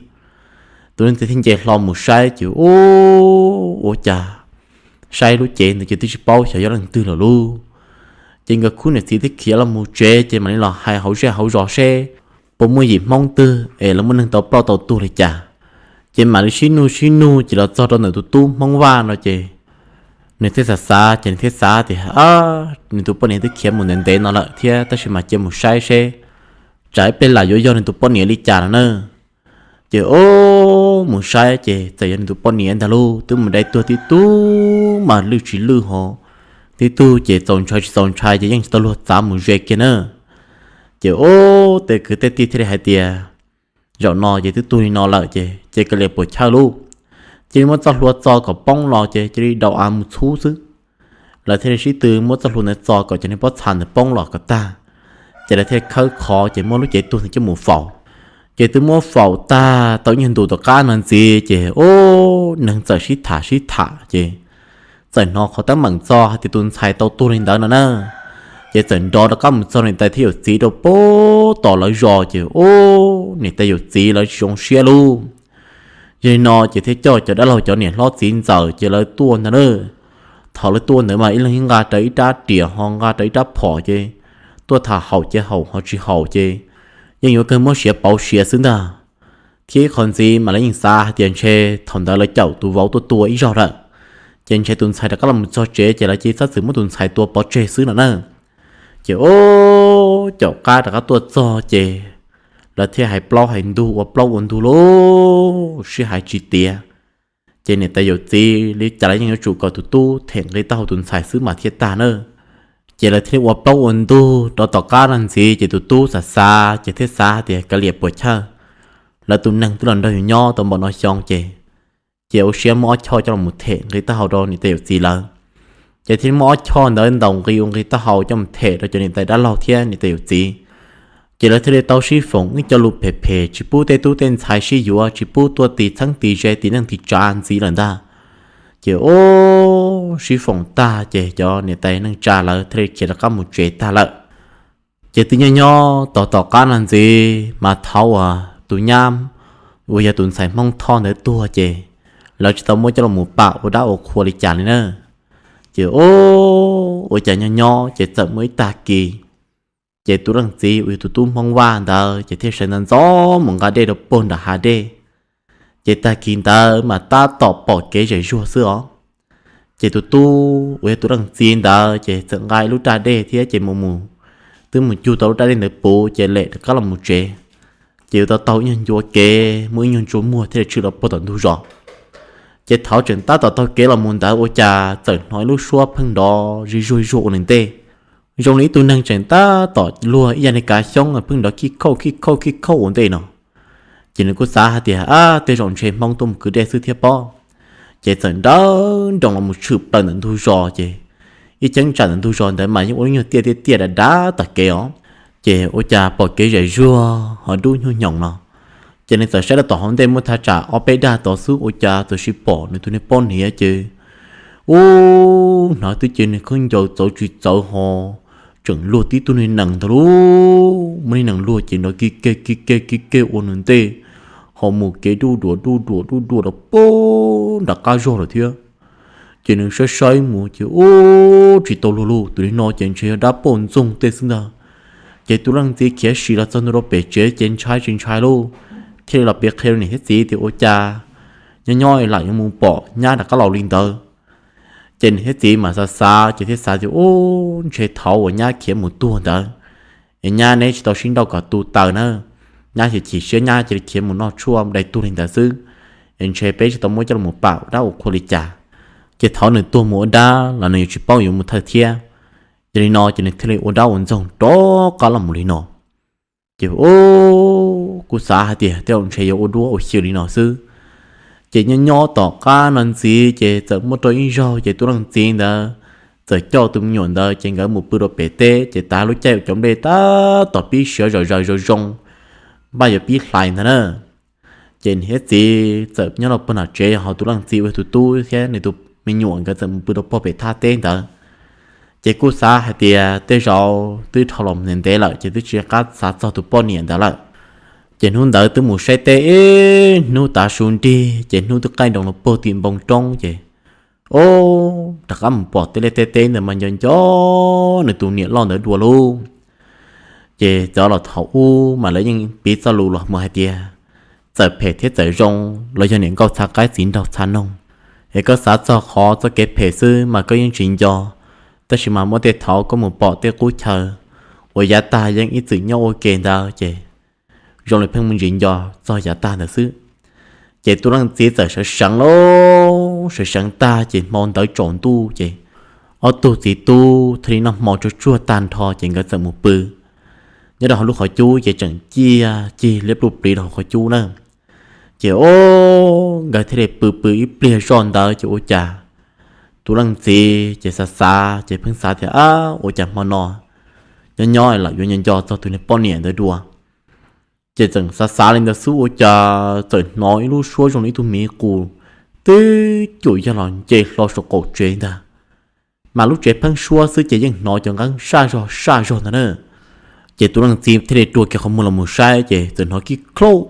Tus leej txiv thiaj nce hlo mus saib ces ub, ua cas saib lub cev ntawd ces twb tsis paub xyov yog leej twg lawm lauj. Ces nkawd khub niam txiv thiaj khiav los mus tsev ces mam li los hais hauv zej hauv zos seb puas muaj yim Hmoob twg es lawv muaj neeg tau ploj tau tuag li cas. Ces mam li sib nug sib nug ces los txog rau ntawm tus tub Hmoob Vaj no ces nws thiaj xav xav ces nws thiaj xav tias nws tus poj niam twb khiav mus ntev ntev no lawm thiab, tab sis mas cia mus saib seb tsam ib pliag lam yuav yog nws tus poj niam li cas no na. Ces o, mus saib ces txawm yog nws tus poj niam ntag lauj, twb mus dai tuag tib tug mas lwj tsis lwj ho, tib tug ces txaus ntshai tsis txaus ntshai ces yeej tsis tau luag txav mus ze kiag na. Ces o, tej kwv tej tij thiaj li hais tias zaum no ces twb tuag li no lawm ces cia kav liam puas chawj lauj. Cia li muab txoj hlua txo kom poob los ces cia li daus av mus txhub xwb. Lawv thiaj li sib tw muab txoj hlua ntawd txo kom cov niag pob txha ntawd poob los kom tag, ces lawv thiaj li khawb qhov ces muab lub cev tuag ntawd coj mus faus. Ces twb muab faus tag tau ib nyuag ntus tom qab no ntxiv ces o, neeg txawm sib tham sib tham ces txawm hnov qhov teeb meem txog hais tias tus ntxhais tau tuag li ntawd no na. Ces txawm nrov rov qab mus txog niam tais thiab yawm txiv rau pem tom lawv zos ces o, niam tais yawm txiv lawv tsis zoo siab lauj. Yog li no ces thiaj coj cov dab laug cov niam hlob txiv ntxawm ces lawv tuaj ntag na. Thaum lawv tuaj ntawd mas ib leeg nqa rawv ib rab riam ho nqa rawv ib rab phom ces tuaj tham haum ces haum ho tsis haum ces yeej yuav kawg muab siav pauv siav xwb ntag. Thiab ib qho ntxiv mas lawv yeej xav hais tias ntshe thaum ntawd lawv caum tus vauv tuaj tua ib zaug lawm, ces ntshe tus ntxhais rov qab los mus txog tsev ces lawv cia li txhob txwm muab tus ntxhais tua pov tseg xwb no na. Ces o, caum qab rov qab tuaj txog ces lawv thiaj hais plaub hais ntug ua plaub ua ntug lauj, sib hais tsis tiav. Ces niam tais yawm txiv li cas los yeej yuav tsum kom tus tub them nqi taub hau tus ntxhais xwb mas thiaj tag na. Ces lawv thiaj li ua plaub ua ntug rau tom qab no ntxiv ces tus tub xav xav ces thiaj xav hais tias kav liam puas chawj, lawv tus neeg twb los nrog yus nyob tau npaum no xyoo ces, ces ua siab muab ob choj coj los them nqi taub hau rau niam tais yawm txiv lawv. Ces thiaj li muab ob choj ntawd ntaus nqi ua nqi taub hau coj mus them rau cov niam tais dab laug thiab niam tais yawm txiv. Ces lawv thiaj li tau sib foom ib co lus phem phem tsis pub tej tub tej ntxhais sib yuav, tsis pub tuaj tis txheeb tis ze tis neej tis tsav ntxiv lawm ntag. Ces o, sib foom tag ces cov niam tais neej tsa lawv thiaj li khiav rov qab mus tsev tag lawm. Ces twb nyob nyob tos tom qab no ntxiv mas thaum uas tus nyab uas yog tus ntxhais Hmoob Thoj ntawd tuag ces lawv tsis tau muab coj los pam ua dab ua qhua li cas li na. Ces o, ua cas nyob nyob ces txawm muaj ib tag kis, ces tus leej txiv uas yog tus tub Hmoob Vaj ntawd ces thiaj sawv ntxov ntxov mus nqa dej rau puag nram hav dej. Ces tag kis ntawd mas tab tom pom kev zem zuag xwb os. Ces tus tub uas yog tus leej txiv ntawd ces txawm nqa ib lub raj dej thiab ces mus mus, twb mus cug tau lub raj dej ntawd puv ces lem rov qab los mus tsev. Ces yuav tau taug ib nyuag ncua kev muaj ib nyuag ntsuag muag thiaj li tshwm rau puag tom ntug zos. Ces thaum tseem tab tom taug kev los mus ntawd ua cas txawm hnov ib lub suab pheej nrov zig zuag zig zuag ua nws ntej. Zoo li ib tug neeg tseem tab tom luag ib yam li kav xyoob pheej nrov khij khauj khij khauj khij khauj ua ntej no. Ces nws kuj xav hais tias, Ab, tej zaum ntshe Hmoob tuaj mus kwv dej xwb thiab pob. Ces txawm nrawv nroos los mus tshwm plaws ntawm ntug zos ces ib cheeb tsam ntawm ntug zos ntawd mas yeej ua lub nyuag tiaj tiaj tiaj dav dav tom kev os. Ces ua cas pom kev zem zuag ho dub nyuag nyoos no. Ces nws txawm saib rau tom hauv ntej muaj thaj tsam ob peb dag tod xwb ua cas txawm sis pom nws tus niag poj niam ces ub, hnov twb cia nws khaub ncaws txawv tsis txawv ho tseem luag tib tug niag nees ntag lauj. Muaj niag nees luag ces nrov kig keg kig keg kig keg ua nws ntej, ho mus kev duj duas duj duas duj duas rau puag nram qab zog lawm thiab. Ces nws saib saib mus ces ub, tsis tau luag lauj, tus niag no ces ntshe yog dab poj ntxoog tej xwb ntag. Ces tus leej txiv khiav sim los txog ntua rau pem tsev ces ntshai tsis ntshai lauj, thiaj li los piav qhia rau niam thiab txiv tias ua cas nyob nyob lam yuav mus pom nyab rov qab los li ntawd. Ces niam thiab txiv mas xav xav ces thiaj xav tias ub, ntshe thaum uas nyab khiav mus tuag ntawd es nyab neb tsis tau sib nrauj kom tu taws na, nyab chim chim siab nyab cia li khiav mus noj tshuaj dai tuag li ntawd xwb, es ntshe peb tsis tau muab coj los pam dab ua qhua li cas. Ces thaum nws tuag mus ua dab los nws yuav tsis paub yuav mus thawj thiab. Yog li no ces nws thiaj li ua dab ua ntxoog rov qab los mus li no. Ces ub, kuj xav hais tias tej zaum ntshe yuav ua duab ua xyw li no xwb. Ces nyob nyob tom qab no ntxiv ces txawm muaj rau ib zaug ces tus leej txiv ntawd txawm coj tus me nyuam ntawd ces nkawd mus pw rau pem teb ces tav lub caij uas cov nplej tab tom pib siav zom zaws zoo zoo, npaj yuav pib hlais ntag na. Ces niam thiab txiv txawm nyob rau puag nram tsev, ho tus leej txiv uas yog tus tub thiab nws tus me nyuam nkawd txawm mus pw rau puag pem thaj teb ntawd. Ces kuj xav hais tias tej zaum twb dhau los ntev ntev lawm ces twb tsis qab xav txog tus poj niam ntawd lawm. Ces hnub ntawd twb mus saib teb ib hnub tav su nrig ces hnub twb qaij nroos los puag tim npoo roob ces Ob, rov qab mus pom tej liaj tej teb ntawd mas nco nco nws tus niam loj ntawd dua lauj. Ces cov laus thaum ub mas lawv yeej piv txoj lus los mus hais tias, txawm phem thiab txawm zoo los yog niam nkauj txha qaib txiv nraug txha noog, es koj xav txog qhov txoj kev phem xwb mas koj yeej tsis nco. Tab sis mas muaj tej thaum koj mus pom tej qub chaw uas yav tag yeej ib txwm nyob ua ke ntawd ces zoo li pheej muaj ntsis nco txog yav tag ntawd xwb. Ces tus leej txiv txawm sawv seev lauj, sawv seev tag ces hmo ntawd tsaus ntuj ces ob tug txiv tub thiaj li noj hmo tsuag tsuag tag nrho ces nkawd txawm mus pw nyob rau hauv lub qhov cub ces tseem ciaj cig liab pluj pliv rau hauv qhov cub na. Ces ob, nkawd thiaj li pw pw ib pliag zoj ntawd ces ua cas tus leej txiv ces xav xav ces pheej xav tias, ab, ua cas hmo no nyob nyob lam yuav nco nco txog tus niag poj niam ntawd dua. Ces txawm xav xav li ntawd xwb ua cas txawm hnov ib lub suab zoo li ib tug miv qus twb cuam yog los nce hlo saum qaum tsev ntag. Mas lub tsev pheeb suab xwb ces yeej hnov cov nqeeb saj zog saj zog ntag na. Ces tus leej txiv thiaj li rua kiag qhov muag los mus saib ces txawm hnov kib khlauj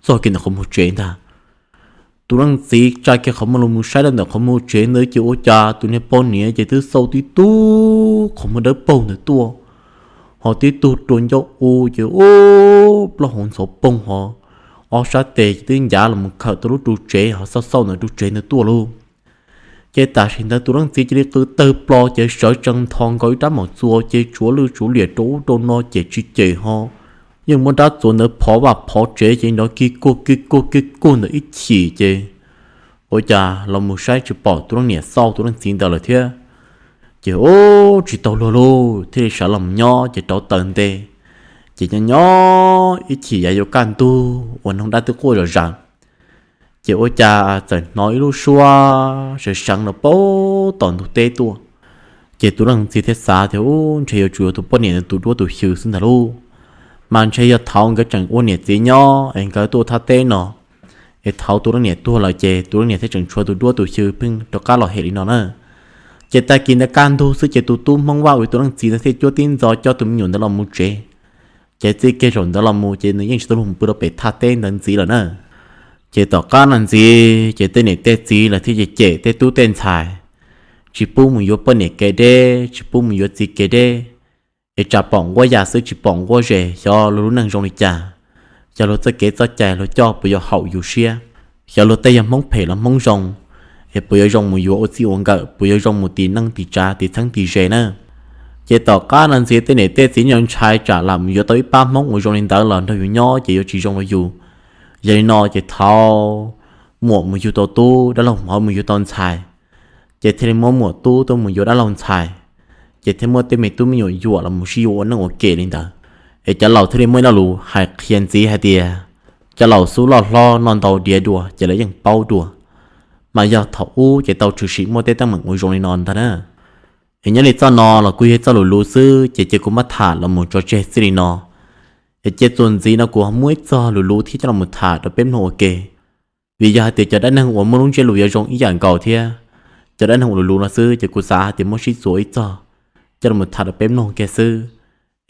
txog kiag ntawm qhov muag tsev ntag. Tus leej txiv tsa kiag qhov muag los mus saib rau ntawm qhov muag tsev ntawd ces ua cas tus niag poj niam ces twb xauj tib tug qhov muag dawb paug ntawd tuaj, ho tib tug rua ncauj u ces ub, plaub hau ntxhov poog ho, ob sab tes ces twb ncav los mus khawm tau lub ru tsev ho xauj xauj ntawm ru tsev ntawd tuaj lauj. Ces tam sim ntawd tus leej txiv cia li qw tawg plo ces sawv tsees nthos nkaus ib rab maum txuas ces tsuav lwj tsuav liam rau ub rau no ces tsis cem ho, yeej muab rab txuas ntawd phov vaj phov tsev ces nrov kig kuag kig kuag kig kuag ntawm ib chim ces ua cas los mus saib tsis pom tus leej niam xauj tus leej txiv ntawd lawm thiab. Ces ub, tsis tau luag lauj, thiaj li sawv los mus nyob ces rauv taws nte. Ces nyob nyob ib chim yav yuav kaj ntug uas noog dab twb quaj zom zaws, ces ua cas txawm hnov ib lub suab sawv seev los puag tom ntug teb tuaj. Ces tus leej txiv thiaj xav tias ub, ntshe yuav tsum yog tus poj niam ntawd tus duab tus xyw xwb ntag lauj. Mas ntshe yog thaum nkawd tseem ua niam txiv nyob es nkawd tuaj thaj teb no, es thaum tus leej niam tuag lawm ces tus leej niam thiaj tseem tshuav tus duab tus xyw pheej rov qab los hem li no na. Ces tag kis ntawd kaj ntug xwb ces tus tub Hmoob Vaj uas tus leej txiv ntawd thiaj cuab tib ntxov coj tus me nyuam ntawd los mus tsev. Ces txij kiag zaum ntawd los mus ces nws yeej tsis tau luag mus pw rau pem thaj teb ntawd ntxiv lawm na. Ces tom qab no ntxiv ces tej niam tej txiv lawv thiaj cem cem tej tub tej ntxhais, tsis pub mus yuav poj niam kev deb, tsis pub mus yuav txiv kev deb, es tsam pom nquab ya xwb tsis pom nquab zes, xyov luag lub neej zoo li cas, xyov luag txoj kev txoj cai luag coj puas yuav haum yus siab, xyov luag tej yog Hmoob phem los Hmoob zoo, es puas yuav zoo mus yuav ua txij ua nkawm, puas yuav zoo mus tiv neej tiv tsav tiv txheeb tiv ze na. Ces tom qab no ntxiv tej niam tej txiv nco ntshai tsam lam mus yuav tau ib pab Hmoob uas zoo li ntawd los nrog yus nyob ces yuav tsis zoo rau yus. Yog li no ces thaum muam mus yug tau tub, dab laug ho mus yug tau ntxhais, ces thiaj li muab muam tub tuaj mus yuav dab laug ntxhais, ces thiaj muab tej me tub me nyuam yuam los mus sib yuav ua neej ua ke li ntawd. Es cov laus thiaj li muaj ib lo lus hais qhia ntxiv hais tias, cov laus xub loj hlob noj ntau diav dua ces lawv yeej paub dua. Mas yog thaum ub ces tau tshwm sim muaj tej teeb meem uas zoo li no ntag na. Es nyob li txoj no los kuj yog txoj lus lus xwb ces cia kuv muab tham los mus tso tseg txij li no. Es cia txuas ntxiv no kuv ho muab ib txoj lus lus thiab coj los mus tham rau peb mloog ua ke. Vim yog hais tias cov dab neeg uas muaj lub ntsiab lus yuav zoo ib yam nkaus thiab cov dab neeg uas lus lus no xwb ces kuv xav hais tias muab sib txuas ib txoj coj los mus tham rau peb mloog kiag xwb,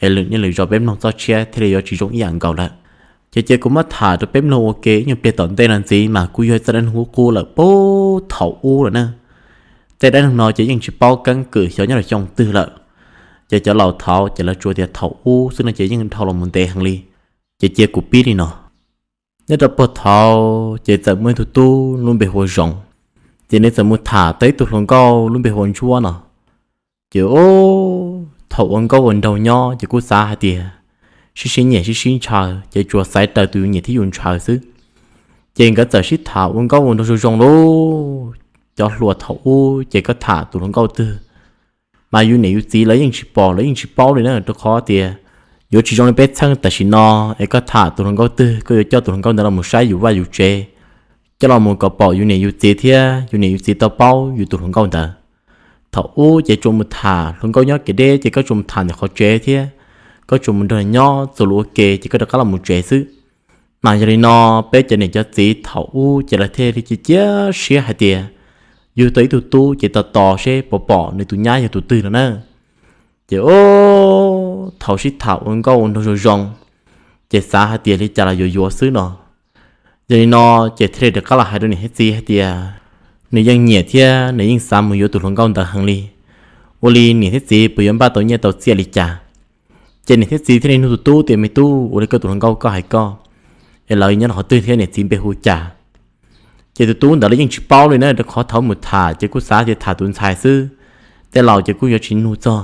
es lwm niaj lwm zaus peb mloog txoj tshiab thiaj li yuav tsis zoo ib yam nkaus lawm. Ces cia kuv muab tham rau peb mloog ua ke ib nyuag pliag tom ntej no ntxiv mas kuj yog txoj dab neeg qub qub lawm puag thaum ub lawm na. Tej dab neeg no ces yeej tsis paub keeb kwm xyov nyob rau xyoo twg lawm. Ces cov laus thaud ces lawv tsuas tias thaum ub xwb no ces yeej dhau los mus ntev heev li. Ces cia kuv pib li no. Nyob rau puag thaud ces txawm muaj ib tug tub lub npe hu ua Zoo, ces nws txawm mus tham tau ib tug hluas nkauj lub npe hu ua Ntsuab no. Ces thaum ua nkauj ua nraug nyob ces kuj xav hais tias sib sib nyiam sib sib ntshaw ces tsuas xaiv raws tus yus nyiam thiab yus ntshaw xwb. Ces nkawd txawm sib tham ua nkauj ua nraug zoo zoo lauj. Cov hluas thaum ub ces koj tham tus hluas nkauj twg mas yus niam yus txiv lawv yeej tsis pom lawv yeej tsis paub li na, rau qhov tias yuav tsis zoo li peb txheej tam sim no es koj tham tus hluas nkauj twg koj yuav coj tus hluas nkauj ntawd los mus saib yus vaj yus tsev, coj los mus kom pom yus niam yus txiv thiab yus niam yus txiv tau paub yus tus hluas nkauj ntawd. Thaum ub ces tsuas mus tham hluas nkauj nyob kev deb ces koj tsuas mus tham ntawm qhov tsev thiab koj tsuas mus nrog nyob txuas lus ua ke ces koj rov qab los mus tsev xwb. Mas yog li no peb cov niam cov txiv thaum ub ces lawv thiaj li cia cia siab hais tias yug tau ib tug tub ces tos tos seb puas pom nws tus nyab yog tus twg no na. Ces thaum sib tham ua nkauj ua nraug zoo zoo, ces xav hais tias li cas los yuav yuav xwb no. Yog li no ces thiaj li rov qab los hais rau niam thiab txiv hais tias, nws yeej nyiam thiab nws yeej xav mus yuav tus hluas nkauj ntawd heev li. Ua li niam thiab txiv puas yuav npaj tau nyiaj tau txiaj li cas? Ces niam thiab txiv thiaj li nug tus tub tias, Me tub, ua li koj tus hluas nkauj koj hais koj, es lawv nyob rau qhov twg thiab niam txiv npe hu cas? Ces tus tub ntawd los yeej tsis paub li na, rau qhov thaum mus tham ces kuj xav tias tham tus ntxhais xwb, tej laus ces kuj yuav tsis nug txog.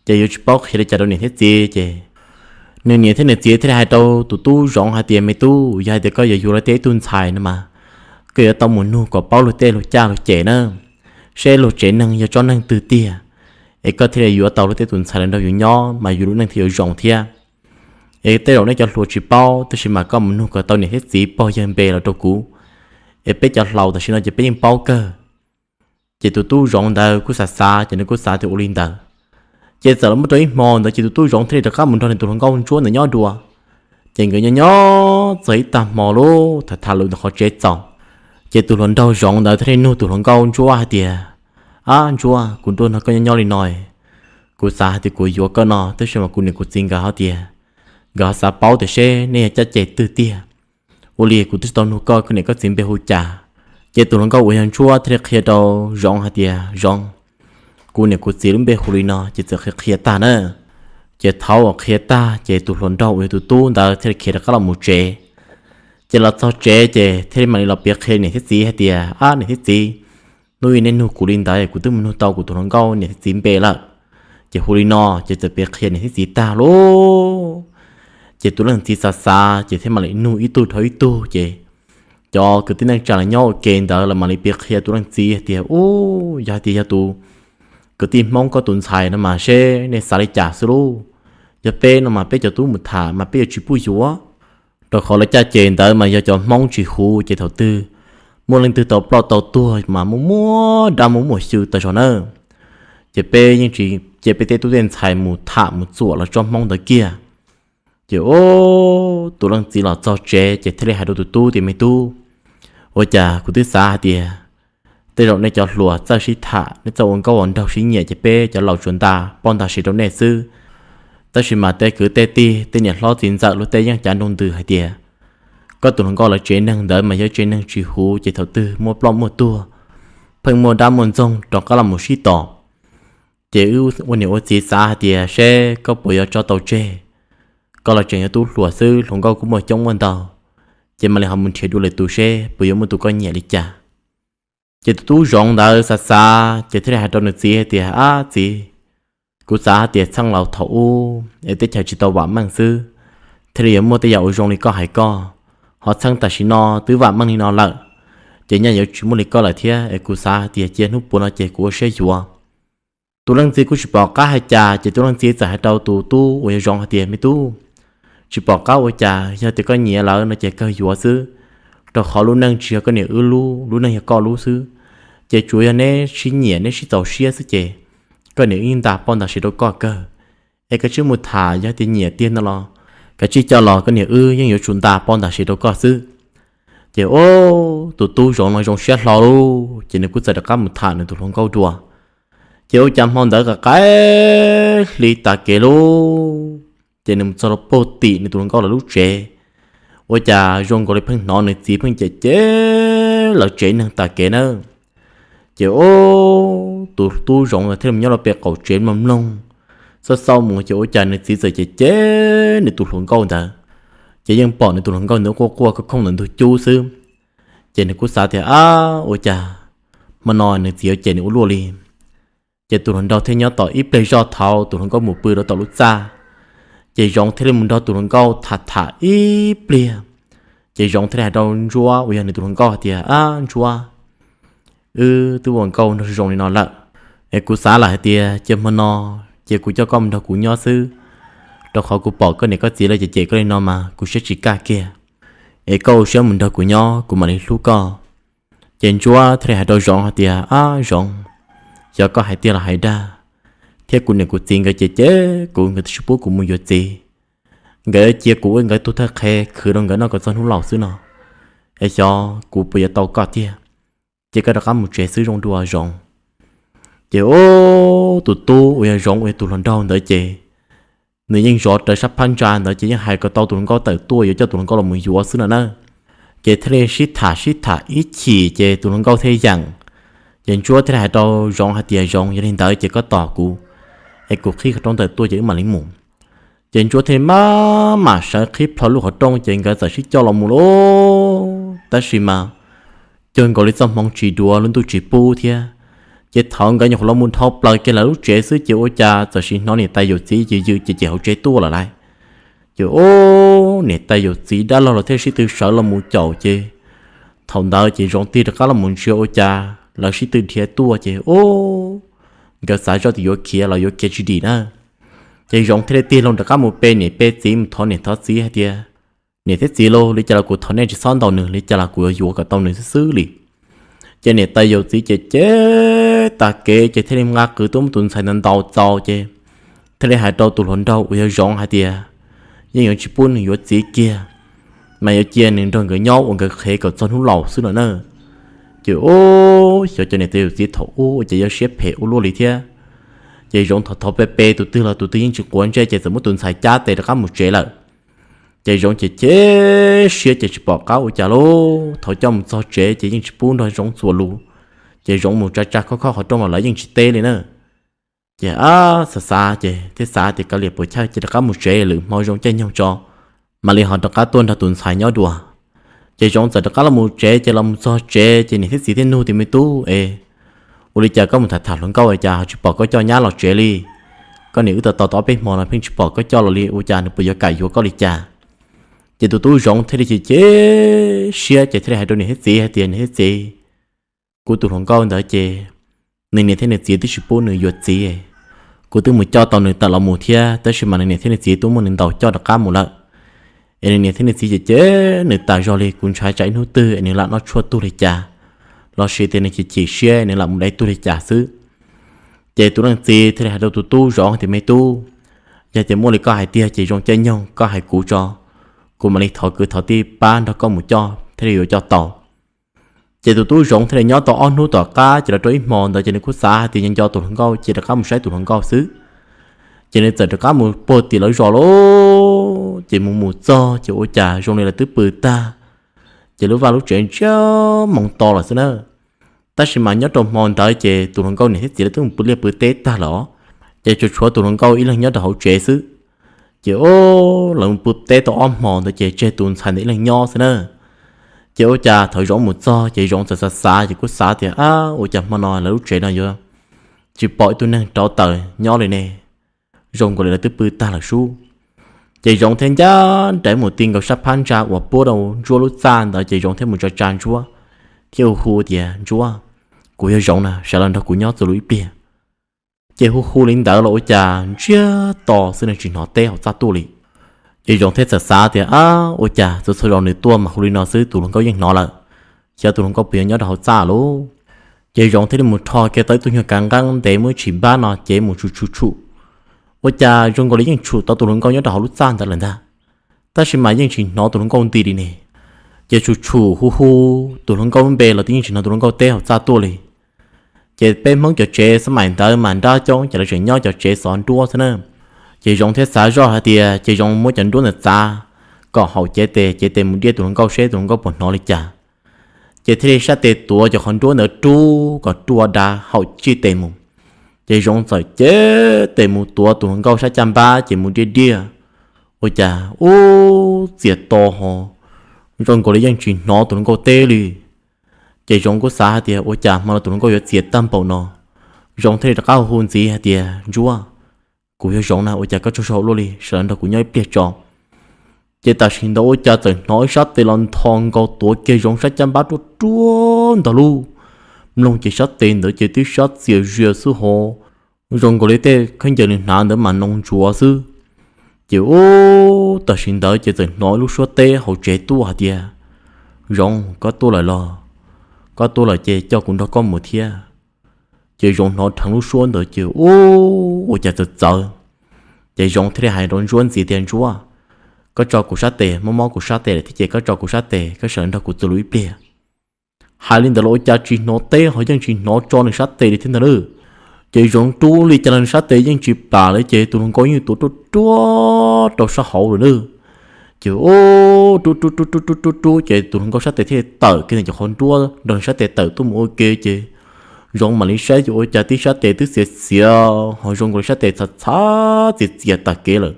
Ces yuav tsis paub qhia li cas rau niam thiab txiv. Ces nws niam thiab nws txiv thiaj li hais rau tus tub Zoov hais tias, Me tub, yog hais tias koj yuav yuav luag tej ib tug ntxhais no mas, koj yuav tau mus nug kom paub luag tej luag caj luag cem na, seb luag tsev neeg yog tsob neeg twg tiag, es koj thiaj li yuav tau luag tej tus ntxhais los nrog yus nyob mas yus lub neej thiaj yuav zoo thiab. Es tej zaum nej cov hluas tsis paub, tab sis mas koj mus nug kom tau niam thiab txiv pog yawg npe los rau kuv, es peb cov hluas tam sim no ces peb yeej paub kawg. Ces tus tub Zoov ntawd kuj xav xav ces nws kuj xav tias ua li ntawd. Ces txawm los muaj rau ib hmo ntawd ces tus tub Zoov thiaj li rov qab mus nrog nws tus hluas nkauj Ntsuab ntawd nyob dua. Ces nkawd nyob nyob txog ib tag hmo lub tham tham lus ntawm qhov tsev txaus, ces tus hluas nraug Zoov ntawd thiaj li nug tus hluas nkauj Ntsuab hais tias, Ab Ntsuab, kuv nrog koj nyob nyob li no, kuv xav hais tias kuv yuav koj no, tab sis mas kuv niam kuv txiv nkawd ho tias, nkawd ho xav paub tias seb nej yog caj ces twg tiag. Ua li kuv twb tsis tau nug koj, koj niam koj txiv npe hu cas? Ces tus hluas nkauj uas yog Ntsuab thiaj li qhia rau Zoov hais tias, Zoov, kuv niam kuv txiv lub npe hu li no, ces txawm qhia qhia tag na. Ces thaum uas qhia tag ces tus hluas nraug uas yog tus tub ntawd thiaj li khiav rov qab los mus tsev. Ces los txog tsev ces thiaj li mam li los piav qhia niam thiab txiv hais tias, Ab niam thiab txiv, hnub ib nej nug kuv li ntawd kuv twb mus nug tau kuv tus hluas nkauj niam thiab txiv npe lawm. Ces hu li no, ces txawm piav qhia niam thiab txiv tag lauj. Ces tus leej txiv xav xav ces thiaj mam li nug ib tug dhau ib tug ces cov kwv tij neej tsa los nyob ua ke ntawd los mam li piav qhia tus leej txiv hais tias, Ub, yog hais tias yog tus kwv tij Hmoob koj tus ntxhais no mas seb nej xav li cas xwb lauj. Yog peb no mas peb cov tub mus tham mas peb yuav tsis pub yuav, rau qhov lawv caj ces ntawd mas yog cov Hmoob tsis huv ces thaum twg muaj leej twg tau ploj tau tuag mas muaj muaj dab muaj muaj xyw tas zog nawb. Ces peb yeej tsis cia peb tej tub tej ntxhais mus tham mus txuam los tsob Hmoob ntawd kiag. Ces ub, tus leej txiv los txog tsev ces thiaj li hais rau tus tub tias, Me tub, ua cas kuv twb xav hais tias tej zaum nej cov hluas txawj sib tham, nej txawj ua nkauj ua nraug sib nyiam ces peb cov laus tsuas nta poj nta sev rau nej xwb. Tab sis mas tej kwv tej tij, tej niam hlob txiv ntxawm luag tej yeej cav nroo ntws hais tias koj tus hluas nkauj lawv tsev neeg ntawd mas yog tsev neeg tsis huv ces thaum twg muaj ploj muaj tuag, pheej muaj dab muaj ntxoog rov qab los mus sib tom. Ces wb ua niam ua txiv xav hais tias seb koj puas yuav tso tau tseg, koj los tseem yog tub hluas xwb, hluas nkauj kuj muaj coob muaj ntau, ces mam li ho mus nrhiav dua lwm tus seb puas yuav muaj tus koj nyiam li cas. Ces tus tub Zoov ntawd xav xav ces thiaj li hais rau nws txiv hais tias, Ab txiv, kuv xav hais tias txheej laus thaum ub es teb chaws tsis tau vam meej xwb, thiaj li yuav muaj tej yam ua zoo li koj hais koj. Ho txheej tam sim no twb vam meej li no lawm, ces nyaj yuav tsis muaj li koj lawm thiab, es kuv xav hais tias cia hnub puav no ces kuv ua siab yuav. Tus leej txiv kuj tsis pom qab hais cas, ces tus leej txiv txawm hais rau tus tub uas yog Zoov hais tias, Me tub, tsis pom qab ua cas, yog tias koj nyiam lawm no ces kawg yuav xwb, rau qhov lub neej tsis yog koj niam wb lub, lub neej yog koj lub xwb. Ces tsuas yog neb sib nyiam neb sib txaus siab xwb ces koj niam wb yeej nta poj nta sev rau koj kawg. Es koj tsij mus tham, yog tias nyiam tiag no los koj tsij coj los, koj niam wb yeej yuav tsum nta poj nta sev rau koj xwb. Ces ub, tus tub Zoov no zoo siab hlo lauj, ces nws kuj txawm rov qab mus tham nws tus hluas nkauj dua. Ces ua cas hmo ntawd qaim qaim hli tas kev lauj, ces nws mus txog rau puag tim nws tus hluas nkauj lawv lub tsev. Ua cas zoo nkaus li pheej hnov nws txiv pheej cem cem lawv tsev neeg tas kev nawb. Ces ub, tus tub Zoov ntawd thiaj li mus nyob rau pem qaum tsev mloog mloog, xauj xauj mus ces ua cas nws txiv txawm cem cem nws tus hluas nkauj ntawd. Ces yeej pom nws tus hluas nkauj ntawd quaj quaj khoov khoov ntawm ntug cub xwb. Ces nws kuj xav tias, Ab, ua cas hmo no nws txiv yuav cem nws ua luaj li? Ces tus hluas nraug thiaj nyob tom ib pliag zoj thaum tus hluas nkauj mus pw rau tom lub txaj. Ces Zoov thiaj li mus nrog tus hluas nkauj tham tham ib pliag. Ces Zoov thiaj li hais rau Ntsuab uas yog nws tus hluas nkauj hais tias, Ab Ntsuab, wb twb ua nkauj nraug zoo li no lawm, es kuv xav lawm hais tias cia hmo no ces kuv coj koj mus nrog kuv nyob xwb, rau qhov kuv pom koj niam koj txiv lawv cem cem koj li no mas kuv siab tsis kaj kiag. Es koj ua siab mus nrog kuv nyob kuv mam li hlub koj. Ces Ntsuab thiaj li hais rau Zoov hais tias, Ab Zoov, xyov koj hais tiag los hais dag, thiab kuv niam kuv txiv nkawd cem cem kuv, nkawd twb tsis pub kuv mus yuav txiv. Nkawd cia kuv ua nkawd tug thawj qhev khwv rau nkawd noj kom txog hnub laus xwb no, es xyov kuv puas yuav tau koj tiag. Ces koj rov qab mus tsev xwb zoo dua Zoov. Ces ub, tus tub uas yog Zoov uas yog tus hluas nraug ntawd ces nws yeej zov rawv sab phab ntsa ntawd ces yeej hais kom tau tus hluas nkauj tawm tuaj yuav coj tus hluas nkauj los mus yuav xwb no na. Ces thiaj li sib tham sib tham ib chim ces tus hluas nkauj thiaj yeem. Ces Ntsuab thiaj li hais rau Zoov hais tias, Zoov, yog li ntawd ces koj tos kuv, es kuv qhib qhov rooj ntawm tuaj ces wb mam li mus. Ces Ntsuab thiaj li maj mam sawv qhib plho lub qhov rooj ces nkawd txawm sib coj los mus lauj. Tab sis mas cuag nkaus li txoj hmoov tsis duav lub ntuj tsis pub thiab. Ces thaum nkawd nyuam qhuav los mus dhau plaws kiag lawv lub tsev xwb ces ua cas txawm sim hnov niam tais yawm txiv yws yws ces ces hauv tsev tuaj lawm lauj. Ces ub, niam tais yawm txiv dab laug los thiaj sib tw sawv los mus caum ces thaum ntawd ces Zoov tig rov qab los mus ntsia ua cas lawv sib tw dhia tuaj ces ub, nkawd xav zoj tias yuav khiav los yuav khiav tsis dim na. Ces Zoov thiaj li tig loo rov qab mus pe niam pe txiv mus thov niam thov txiv hais tias, Niam thiab txiv lauj, li cas los kuv thov nej tsis txhob ntaus nws, li cas los kuv yuav yuav kom tau nws xwb xwb li. Ces niam tais yawm txiv ces cem tag kev ces thiaj li nqa qws tuaj muab tus ntxhais ntawd ntaus txaus ces thiaj li hais rau tus hluas nraug uas yog Zoov hais tias, Yeej yuav tsis pub nws yuav txiv kiag, mas yuav cia nws nrog nkawd nyob ua nkawd qhev kom txog hnub laus xwb no na. Ces ub, xyov cov niam tais yawm txiv thaum ub ua cas yuav siab phem ua luaj li thiab. Ces Zoov thov thov pe pe tus twg los tus twg yeej tsis quav ntsej ces txawm muab tus ntxhais cab tes rov qab mus tsev lawm. Ces Zoov ces cheb siab ces tsis pom qab ua cas lauj, thov coj mus txog tsev ces yeej tsis pub nrog Zoov txuas lus. Ces Zoov mus tsa tsa khob khob qhov rooj los lawv yeej tsis teb li na. Ces ab xav xav ces thiaj xav tias kav liam puas chawj ces rov qab mus tsev, lwm hmo zoo caij nyoog tso mam li ho rov qab tuaj nrog tus ntxhais nyob dua. Ces Zoov txawm rov qab los mus tsev ces los mus txog tsev ces niam thiab txiv thiaj nug tias, Me tub es, ua li cas koj mus tham tham hluas nkauj cas ho tsis pom koj coj nyab los tsev li? Koj niam wb tos tos tau ob peb hmo no pheej tsis pom koj coj los li, ua cas nws puas yuav kam yuav koj li cas? Ces tus tub Zoov thiaj li chim chim siab ces thiaj li hais rau niam thiab txiv hais tias, Niam thiab txiv, kuv tus hluas nkauj ntawd ces nws niam thiab nws txiv twb tsis pub nws yuav txiv. Kuv twb mus coj tau nws tawm los mus thiab, tab sis mas nws niam thiab nws txiv twb muab nws ntaus coj rov qab mus lawm. Es nws niam thiab nws txiv ces cem nws tas zog li, kuv ntshai tsam ib hnub twg es nws lam noj tshuaj tuag li cas, los sis tias nws chim chim siab nws lam mus dai tuag li cas xwb. Ces tus leej txiv thiaj li hais rau tus tub Zoov tias, Me tub, yog tias muaj li koj hais tiag ces zoo caij nyoog koj hais kuv tso, kuv mam li thov kwv thov tij pab nrog koj mus coj thiaj li yuav coj tau. Ces tus tub Zoov thiaj li nyob tau ob hnub tom qab ces los rau ib hmo ntawd ces nws kuj xav hais tias nco nco tus hluas nkauj ces rov qab mus saib tus hluas nkauj xwb. Ces nws txawm rov qab mus puag tim lawv zos lauj, ces mus mus txog ces ua cas zoo li lawv twb pw tag, ces lub vaj lub tsev ntsiag moo to lawm xwb na. Tab sis mas nyob rau hmo ntawd ces tus hluas nkauj niam thiab txiv lawv twb mus pw liaj pw teb tag lawm, ces tsuas tshuav tus hluas nkauj ib leeg nyob rau hauv tsev xwb. Ces ub, lawv mus pw teb tau ob hmo ntawd ces tseg tus ntxhais ntawd ib leeg nyob xwb na. Ces ua cas thaum Zoov mus txog ces Zoov txawm xav xav ces kuj xav tias, Ab, ua cas hmo no lawv lub tsev no yuav tsis pom ib tug neeg rauv taws nyob li ne? Zoo nkaus li lawv twb pw tag lawm sub. Ces Zoov thiaj ncaj nraim mus ti nkaus sab phab ntsa uas puab rau Ntsuab lub txaj ntawd ces Zoov thiaj mus tsa tsa Ntsuab, thiab hu hu tias, Ntsuab, kuv yog Zoov na, sawv los nrog kuv nyob txuas lus ib pliag. Ces hu hu li ntawd los ua cas ntsiag to xwb, nws tsis hnov teb hauv txaj tuaj li. Ces Zoov thiaj txawm xav tias, Ab, ua cas txhua txhua zaus nws tuaj mas hu li no xwb tus hluas nkauj yeej hnov lawm, xyov tus hluas nkauj puas yuav nyob rau hauv txaj lauj? Ces Zoov thiaj li mus rho kiag tau ib tug nyuag kav nqeeb ntev muaj ib tshim npab no cev mus tshum tshum tshum. Ua cas zoo nkaus li yeej tshum tau tus hluas nkauj nyob rau hauv lub txaj ntawd lawm ntag, tab sis mas yeej tsis hnov tus hluas nkauj nti li ne. Ces tshum tshum hu hu tus hluas nkauj lub npe los twb yeej tsis hnov tus hluas nkauj teb hauv txaj tuaj li. Ces peb Hmoob cov tsev xab maim ntawd mas nrab coob ces lawv tseem nyob cov tsev xov nruab xwb na. Ces Zoov thiaj xav zoj hais tias ces Zoov muab cov nruab ntawd txav kom haum cev tes, cev tes mus diaj tus hluas nkauj seb tus hluas nkauj puas hnov li cas. Ces thiaj li sab tes tuav cov qhov nruab ntawd rub kom rua dav haum cij tes mus. Ces Zoov txawm cev tes mus tuav tus hluas nkauj sab caj npab ces mus diaj diaj. Ua cas ub, txias to ho, zoo nkaus li yeej tsis hnov tus hluas nkauj teb li. Ces Zoov kuj xav hais tias ua cas hmo no tus hluas nkauj yuav txias tag npaum no. Zoov thiaj li rov qab hu hu ntxiv hais tias, Ntsuab, kuv yog Zoov na, ua cas koj tsaug zog ua luaj li, sawv los nrog kuv nyob ib pliag tso. Ces tam sim ntawd ua cas txawm hnov ib sab tes los ntho nkaus tuav kiag Zoov sab caj npab ruaj ruaj ntog lub. Mloog ces sab tes ntawd ces twb sab txias zias xwb hos, zoo nkaus li tej khaub ncaws nws hnav ntawd mas noo ntsuav xwb. Ces ub, tam sim ntawd ces txawm hnov ib lub suab teb hauv tsev tuaj hais tias, Zoov, koj tuaj lawm los? Koj tuaj lawm ces coj kuv nrog koj mus thiab. Ces Zoov hnov dheev lub suab ntawd ces ub, ua cas txawv txawv. Ces Zoov thiaj li hais rau Ntsuab ntxiv tias, Ntsuab, koj tso kuv sab tes, mob mob kuv sab tes lawm thiab ces koj tso kuv sab tes, koj sawv los nrog kuv txuas lus ib pliag. Hais li ntawd los ua cas tsis hnov teb ho yeej tsis hnov tso nws sab tes li thiab ntag lauj. Ces Zoov rub li cas los nws sab tes yeej tsis plam li ces tus hluas nkauj yeej tuav ruaj ruaj rau sab hauv lawm lauj. Ces ub, rub rub rub rub rub rub rub ces tus hluas nkauj sab tes thiaj tawm kiag ntawm cov qhov nruab nrog sab tes tawm tuaj mus ua ke ces Zoov mam li saib ces ua cas tib sab tes twb xiav xiav ho zoo nkaus li sab tes txhav txhav txias txias tas kev lawm.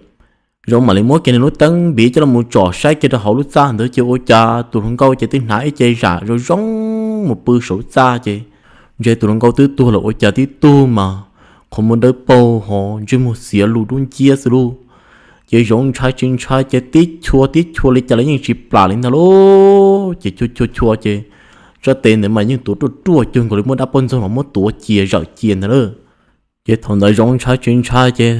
Zoov mam li muab kiag nws lub teeb npiv coj los mus tsom saib kiag rau hauv lub txaj ntawd ces ua cas tus hluas nkauj ces twb hnav ib ce zam zoo zoo mus pw saum lub txaj ces ntshe tus hluas nkauj twb tuag lawm ua cas tib tug mas qhov muag dawb paug ho ntsej muag xiav lus dub nciab xwb lauj. Ces Zoov ntshai tsis ntshai ces tib chua tib chua li cas los yeej tsis plam li ntag lauj. Ces chua chua chua ces sab tes ntawd mas yeej tuav ruaj ruaj cuag nkaus li muab dab poj ntxoog los muab tuav cia zawm cia ntag lauj. Ces thaum ntawd Zoov ntshai tsis ntshai ces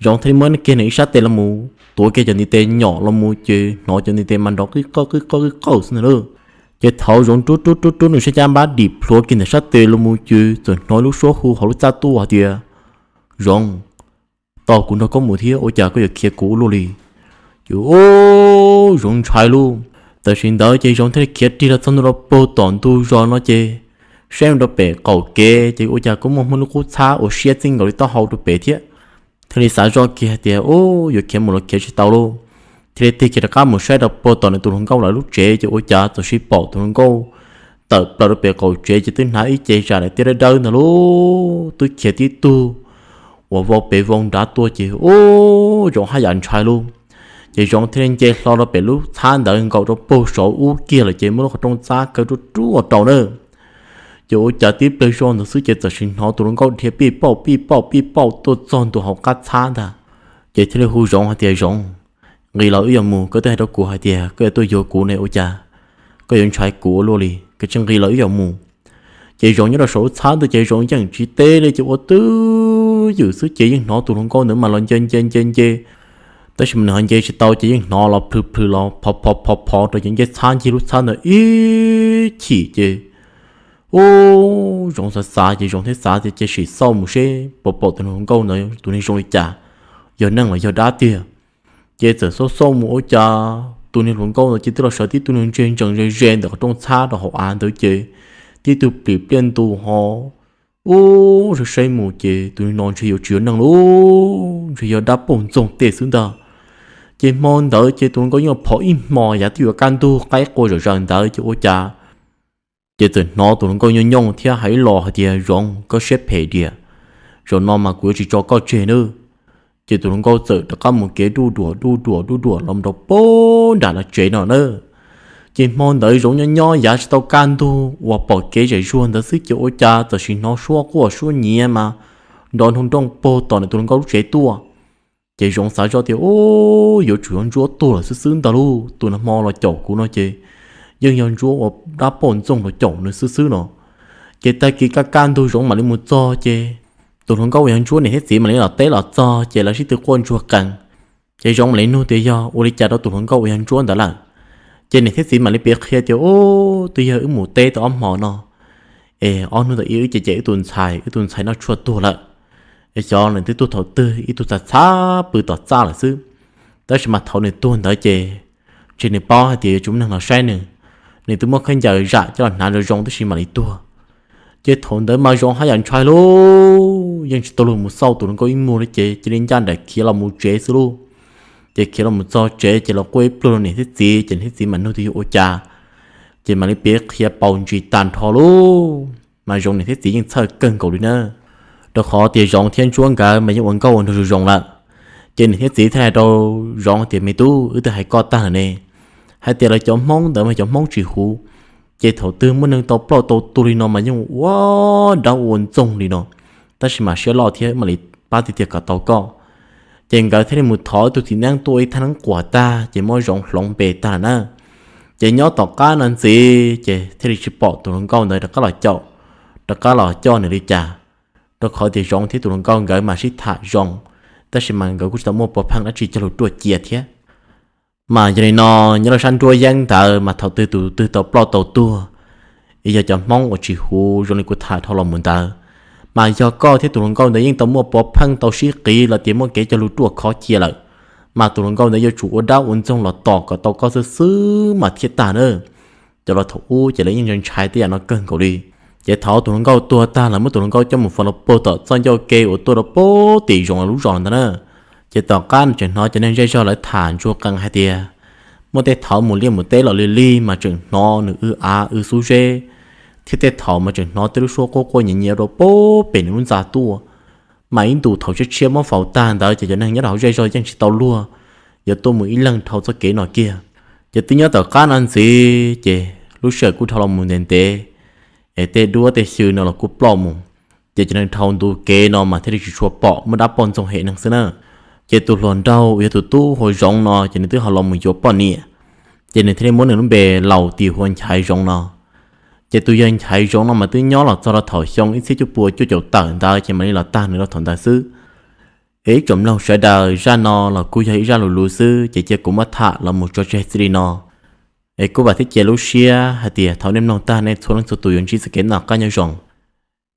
Zoov thiaj li muab kiag nws ib sab tes los mus tuav kiag cov ntiv tes nyom los mus ces hnov cov ntiv tes mas nrov qij qawj qij qawj qij qawj xwb ntag lauj. Ces thaum Zoov rub rub rub rub nws sab caj npab dim plhuav kiag ntawm sab tes los mus ces txawm hnov ib lub suab hu hauv lub txaj tuaj hais tias, Zoov, tau kuv nrog koj mus thiab ua cas koj yuav khiav kuv ua luaj li? Ces ub, Zoov ntshai lauj. Tam sim ntawd ces Zoov thiaj li khiav rig los txog ntua rau puag tom ntug zos no ces saib rau pem qaum kev ces ua cas kuj muaj hmoob lub qub txhab uas siab txij nkaus li taub hau rau pem thiab. Thiaj li xav zoj kiag hais tias, Ub, yuav khiav mus los khiav tsis tau lauj. Thiaj li tig kiag rov qab mus saib rau puag tom nws tus hluas nkauj lawv lub tsev ces ua cas txawm sis pom tus hluas nkauj tawm plaws rau pem qaum tsev ces twb hnav ib ce zam daim tiab dawb dawb ntag lauj, twb khiav tib tug uas vau pes vau nrad tuaj ces ub, Zoov haj yam ntshai lauj. Ces Zoov thiaj li nce hlo rau pem lub txhab ntawd nkaum rau puag saud ub kiag lawm ces muab lub qhov rooj txhab kaw ruaj ruaj rau na. Ces ua cas tib pliag zoj ntawd xwb ces txawm sis hnov tus hluas nkauj dhia pij pauj pij pauj pij pauj tuaj txog ntua hauv qab txhab ntag. Ces thiaj li hu Zoov hais tias, Zoov, nqis los wb yuav mus, koj twb hais rau kuv hais tias koj yuav tuaj yuav kuv ne ua cas koj yuav ntshai kuv ua luaj li, koj tsis nqis los wb yuav mus. Ces Zoov nyob rau saum lub txhab ntawd ces Zoov yeej tsis teb li ces ua twj ywm xwb ces yeej hnov tus hluas nkauj ntawd mas los nce nce nce nce, tab sis mas nws ho nce tsis tau ces yeej hnov los plhws plhws los phov phov phov phov rau ces ncej txhab ncig lub txhab ntawd ib chim ces ub, Zoov xav xav ces Zoov thiaj xav tias cia sim xauj mus seb puas pom tus hluas nkauj ntawd tus neeg zoo li cas, yog neeg los yog dab tiag. Ces txawm xauj xauj mus ua cas tus niag hluas nkauj ntawd ces twb los sawv tib tug niag ntseg ntsees ze ze ntawm qhov rooj txhab rau hauv av ntawd ces tib tug plim pliaj ntu ho ub, saib saib mus ces tus niag no ntshe yuav tsis yog neeg lauj, ntshe yog dab poj ntxoog tej xwb ntag. Ces hmo ntawd ces tus hluas nkauj yeej phov ib hmo yav twb yuav kaj ntug qaib qua zom zaws ntawd ces ua cas ces txawm hnov tus hluas nkauj nyooj nyooj thiab hais ib los hais tias, Zoov, koj siab phem diam, zaum no mas kuv yuav tsis tso koj tseg nawb. Ces tus hluas nkauj txawm rov qab mus kev duj duam duj duam duj duam los rau puag nram lawv tsev no na. Ces hmo ntawd Zoov nyob nyob yav tsis tau kaj ntug uas pom kev zem zuag ntawd xwb ces ua cas txawm sim hnov suab quaj suab nyiav mas nrov nroog nrooj puag tom nws tus hluas nkauj lub tsev tuaj. Ces Zoov xav zoj tias, Ub, yuav tsum yog Ntsuab tuag lawm xwb xwb ntag lauj, tus nag hmo los caum kuv no ces yeej yog Ntsuab ua dab poj ntxoog los caum nws xwb xwb no. Ces tag kis kaj kaj ntug Zoov mam li mus txog ces tus hluas nkauj uas yog Ntsuab niam thiab txiv mam li los teb los txog ces lawv sib tw quaj ntsuag qees. Ces Zoov mam li nug tias yog ua li cas rau tus hluas nkauj uas yog Ntsuab ntawd lawm. Ces niam thiab txiv mam li piav qhia tias, Ub, twb yog wb mus teb tau ob hmo no es ob hnub ntawd wb cem cem wb tus ntxhais, wb tus ntxhais noj tshuaj tuag lawm. Es xyov nws twb tuag thaum twg, ib tug txhav txhav pw tom txaj lawm xwb. Tab sis mas thaum nws tuag ntawd ces ntshe nws paub hais tias yuav tsum muaj neeg los saib nws, nws twb muab khaub ncaws zam coj los hnav zoo zoo tab sis mam li tuag. Ces thaum ntawd mas Zoov haj yam ntshai lauj, yeej tsis tau luag mus xauj tus hluas nkauj ib muag li ces cia li ncaj nraim khiav los mus tsev xwb lauj. Ces khiav los mus txog tsev ces los quaj ib pluag rau niam thiab txiv ces niam thiab txiv mam nug tias yog ua cas, ces mam li piav qhia paus ntsis tag nrho lauj. Mas Zoov niam thiab txiv yeej txhawj kawg nkaus li na, rau qhov tias Zoov thiab Ntsuab nkawd mas yeej ua nkauj ua nraug zoo zoo lawm. Ces niam thiab txiv thiaj hais rau Zoov tias, Me tub, wb twb hais koj tag lawm ne, hais tias lawv cov Hmoob ntawd mas cov Hmoob tsis huv, ces thaum twg muaj neeg tau ploj tau tuag li no mas yeej ua dab ua ntxoog li no, tab sis mas siab loj thiab mam li pab tiag tiag kom tau koj. Ces nkawd thiaj li mus thov ib tug txiv neeb tuaj ua ib thaj neeb quas tag ces muab Zoov hloov npe tag lawm na. Ces nyob tom qab no ntxiv ces thiaj li tsis pom tus hluas nkauj ntawd rov qab los caum, rov qab los coj nws li cas, rau qhov tias Zoov thiab tus hluas nkauj nkawd mas sib tham zoo, tab sis mas nkawd kuj tsis tau muaj pov pheej dab tsi cog lus ruaj cia thiab. Mas yog li no, nyob rau sab nruab yeeb ntawd mas thaum twg tus twg tau ploj tau tuag, es yog cov Hmoob uas tsis huv zoo li kuv tham dhau los mus ntawd, mas yog koj thiab tus hluas nkauj ntawd yeej tau muaj pov pheej tau sib qiv los tias muaj kev cog lus ruaj khov cia lawm, mas tus hluas nkauj ntawd yuav tsum ua dab ua ntxoog los tom kom tau koj xwb xwb mas thiaj tag na. Cov laus thaum ub ces lawv yeej ntshai tej yam no kawg nkaus li. Ces thaum tus hluas nkauj tuag tag lawv muab tus hluas nkauj coj mus faus los puag tom txoj ncauj ke uas tuaj rau puag tim Zoov lawv lub zos ntawd na. Ces tom qab no tseem hnov cov neeg zej zog lawv tham ntsuag qees hais tias, Muaj tej thaum mus liaj mus teb los lig lig mas tseem hnov nws w av w xub zeb, thiab tej thaum mas tseem hnov tej lub suab quaj quaj nyiav nyiav rau pem nws lub ntxa tuaj. Mas ib ntus thaum tshiab tshiab muab faus tag ntawd ces cov neeg nyob rau hauv zej zog yeej tsis tau luag yuav tuaj mus ib leeg dhau txoj kev no kiag. Ces twb nyob tom qab no ntxiv ces lub sij hawm kuj dhau los mus ntev ntev, es tej duab tej xyw no los kuj ploj mus. Ces cov neeg dhau ntu kev no mas thiaj li tsis tshua pom muaj dab poj ntxoog hem neeg xwb na. Ces tus hluas nraug uas yog tus tub hu ua Zoov no ces nws twb ho los mus yuav poj niam, ces nws thiaj li muab nws lub npe laus tis hu ua Nchaiv Zoov no. Ces tus yawg Nchaiv Zoov no mas twb nyob los txog rau thaum xyoo ib txhiab cuaj pua cuaj caum tawm ntawd ces mam li los tag nws rau thaum ntawd xwb. Es ib tsoom mloog sawv daws, zaj no los kuj yog ib zaj lus lus xwb ces cia kuv muab tham los mus tso tseg txij li no. Es kuj vam thiab cia lub siab hais tias thaum nej mloog tag nej txhua leej txhua tus yuav ntsib txoj kev noj qab nyob zoo.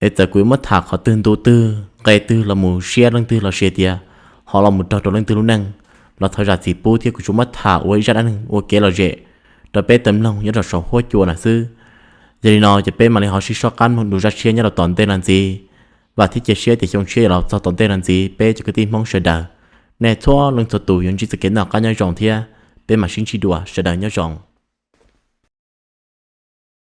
Es txawm kuv yuav muab tham qhov twg ntu twg nqe twg los mus siab leej twg los sis tias ho los mus raug rau leej twg lub neej, los thov zam txim pub thiab kuv tsuas muab tham ua ib zaj dab neeg ua kev lom zem rau peb tau mloog nyob rau saum huab cua na xwb. Yog li no ces peb mam li ho sib soj qab mloog dua zaj tshiab nyob rau tom ntej no ntxiv. Vam thiab cia siab tias xyoo tshiab yuav los txog tom ntej no ntxiv peb cov kwv tij Hmoob sawv daws, nej txhua leej txhua tus yuav ntsib txoj kev noj qab nyob zoo thiab peb mam sib ntsib dua, sawv daws nyob zoo.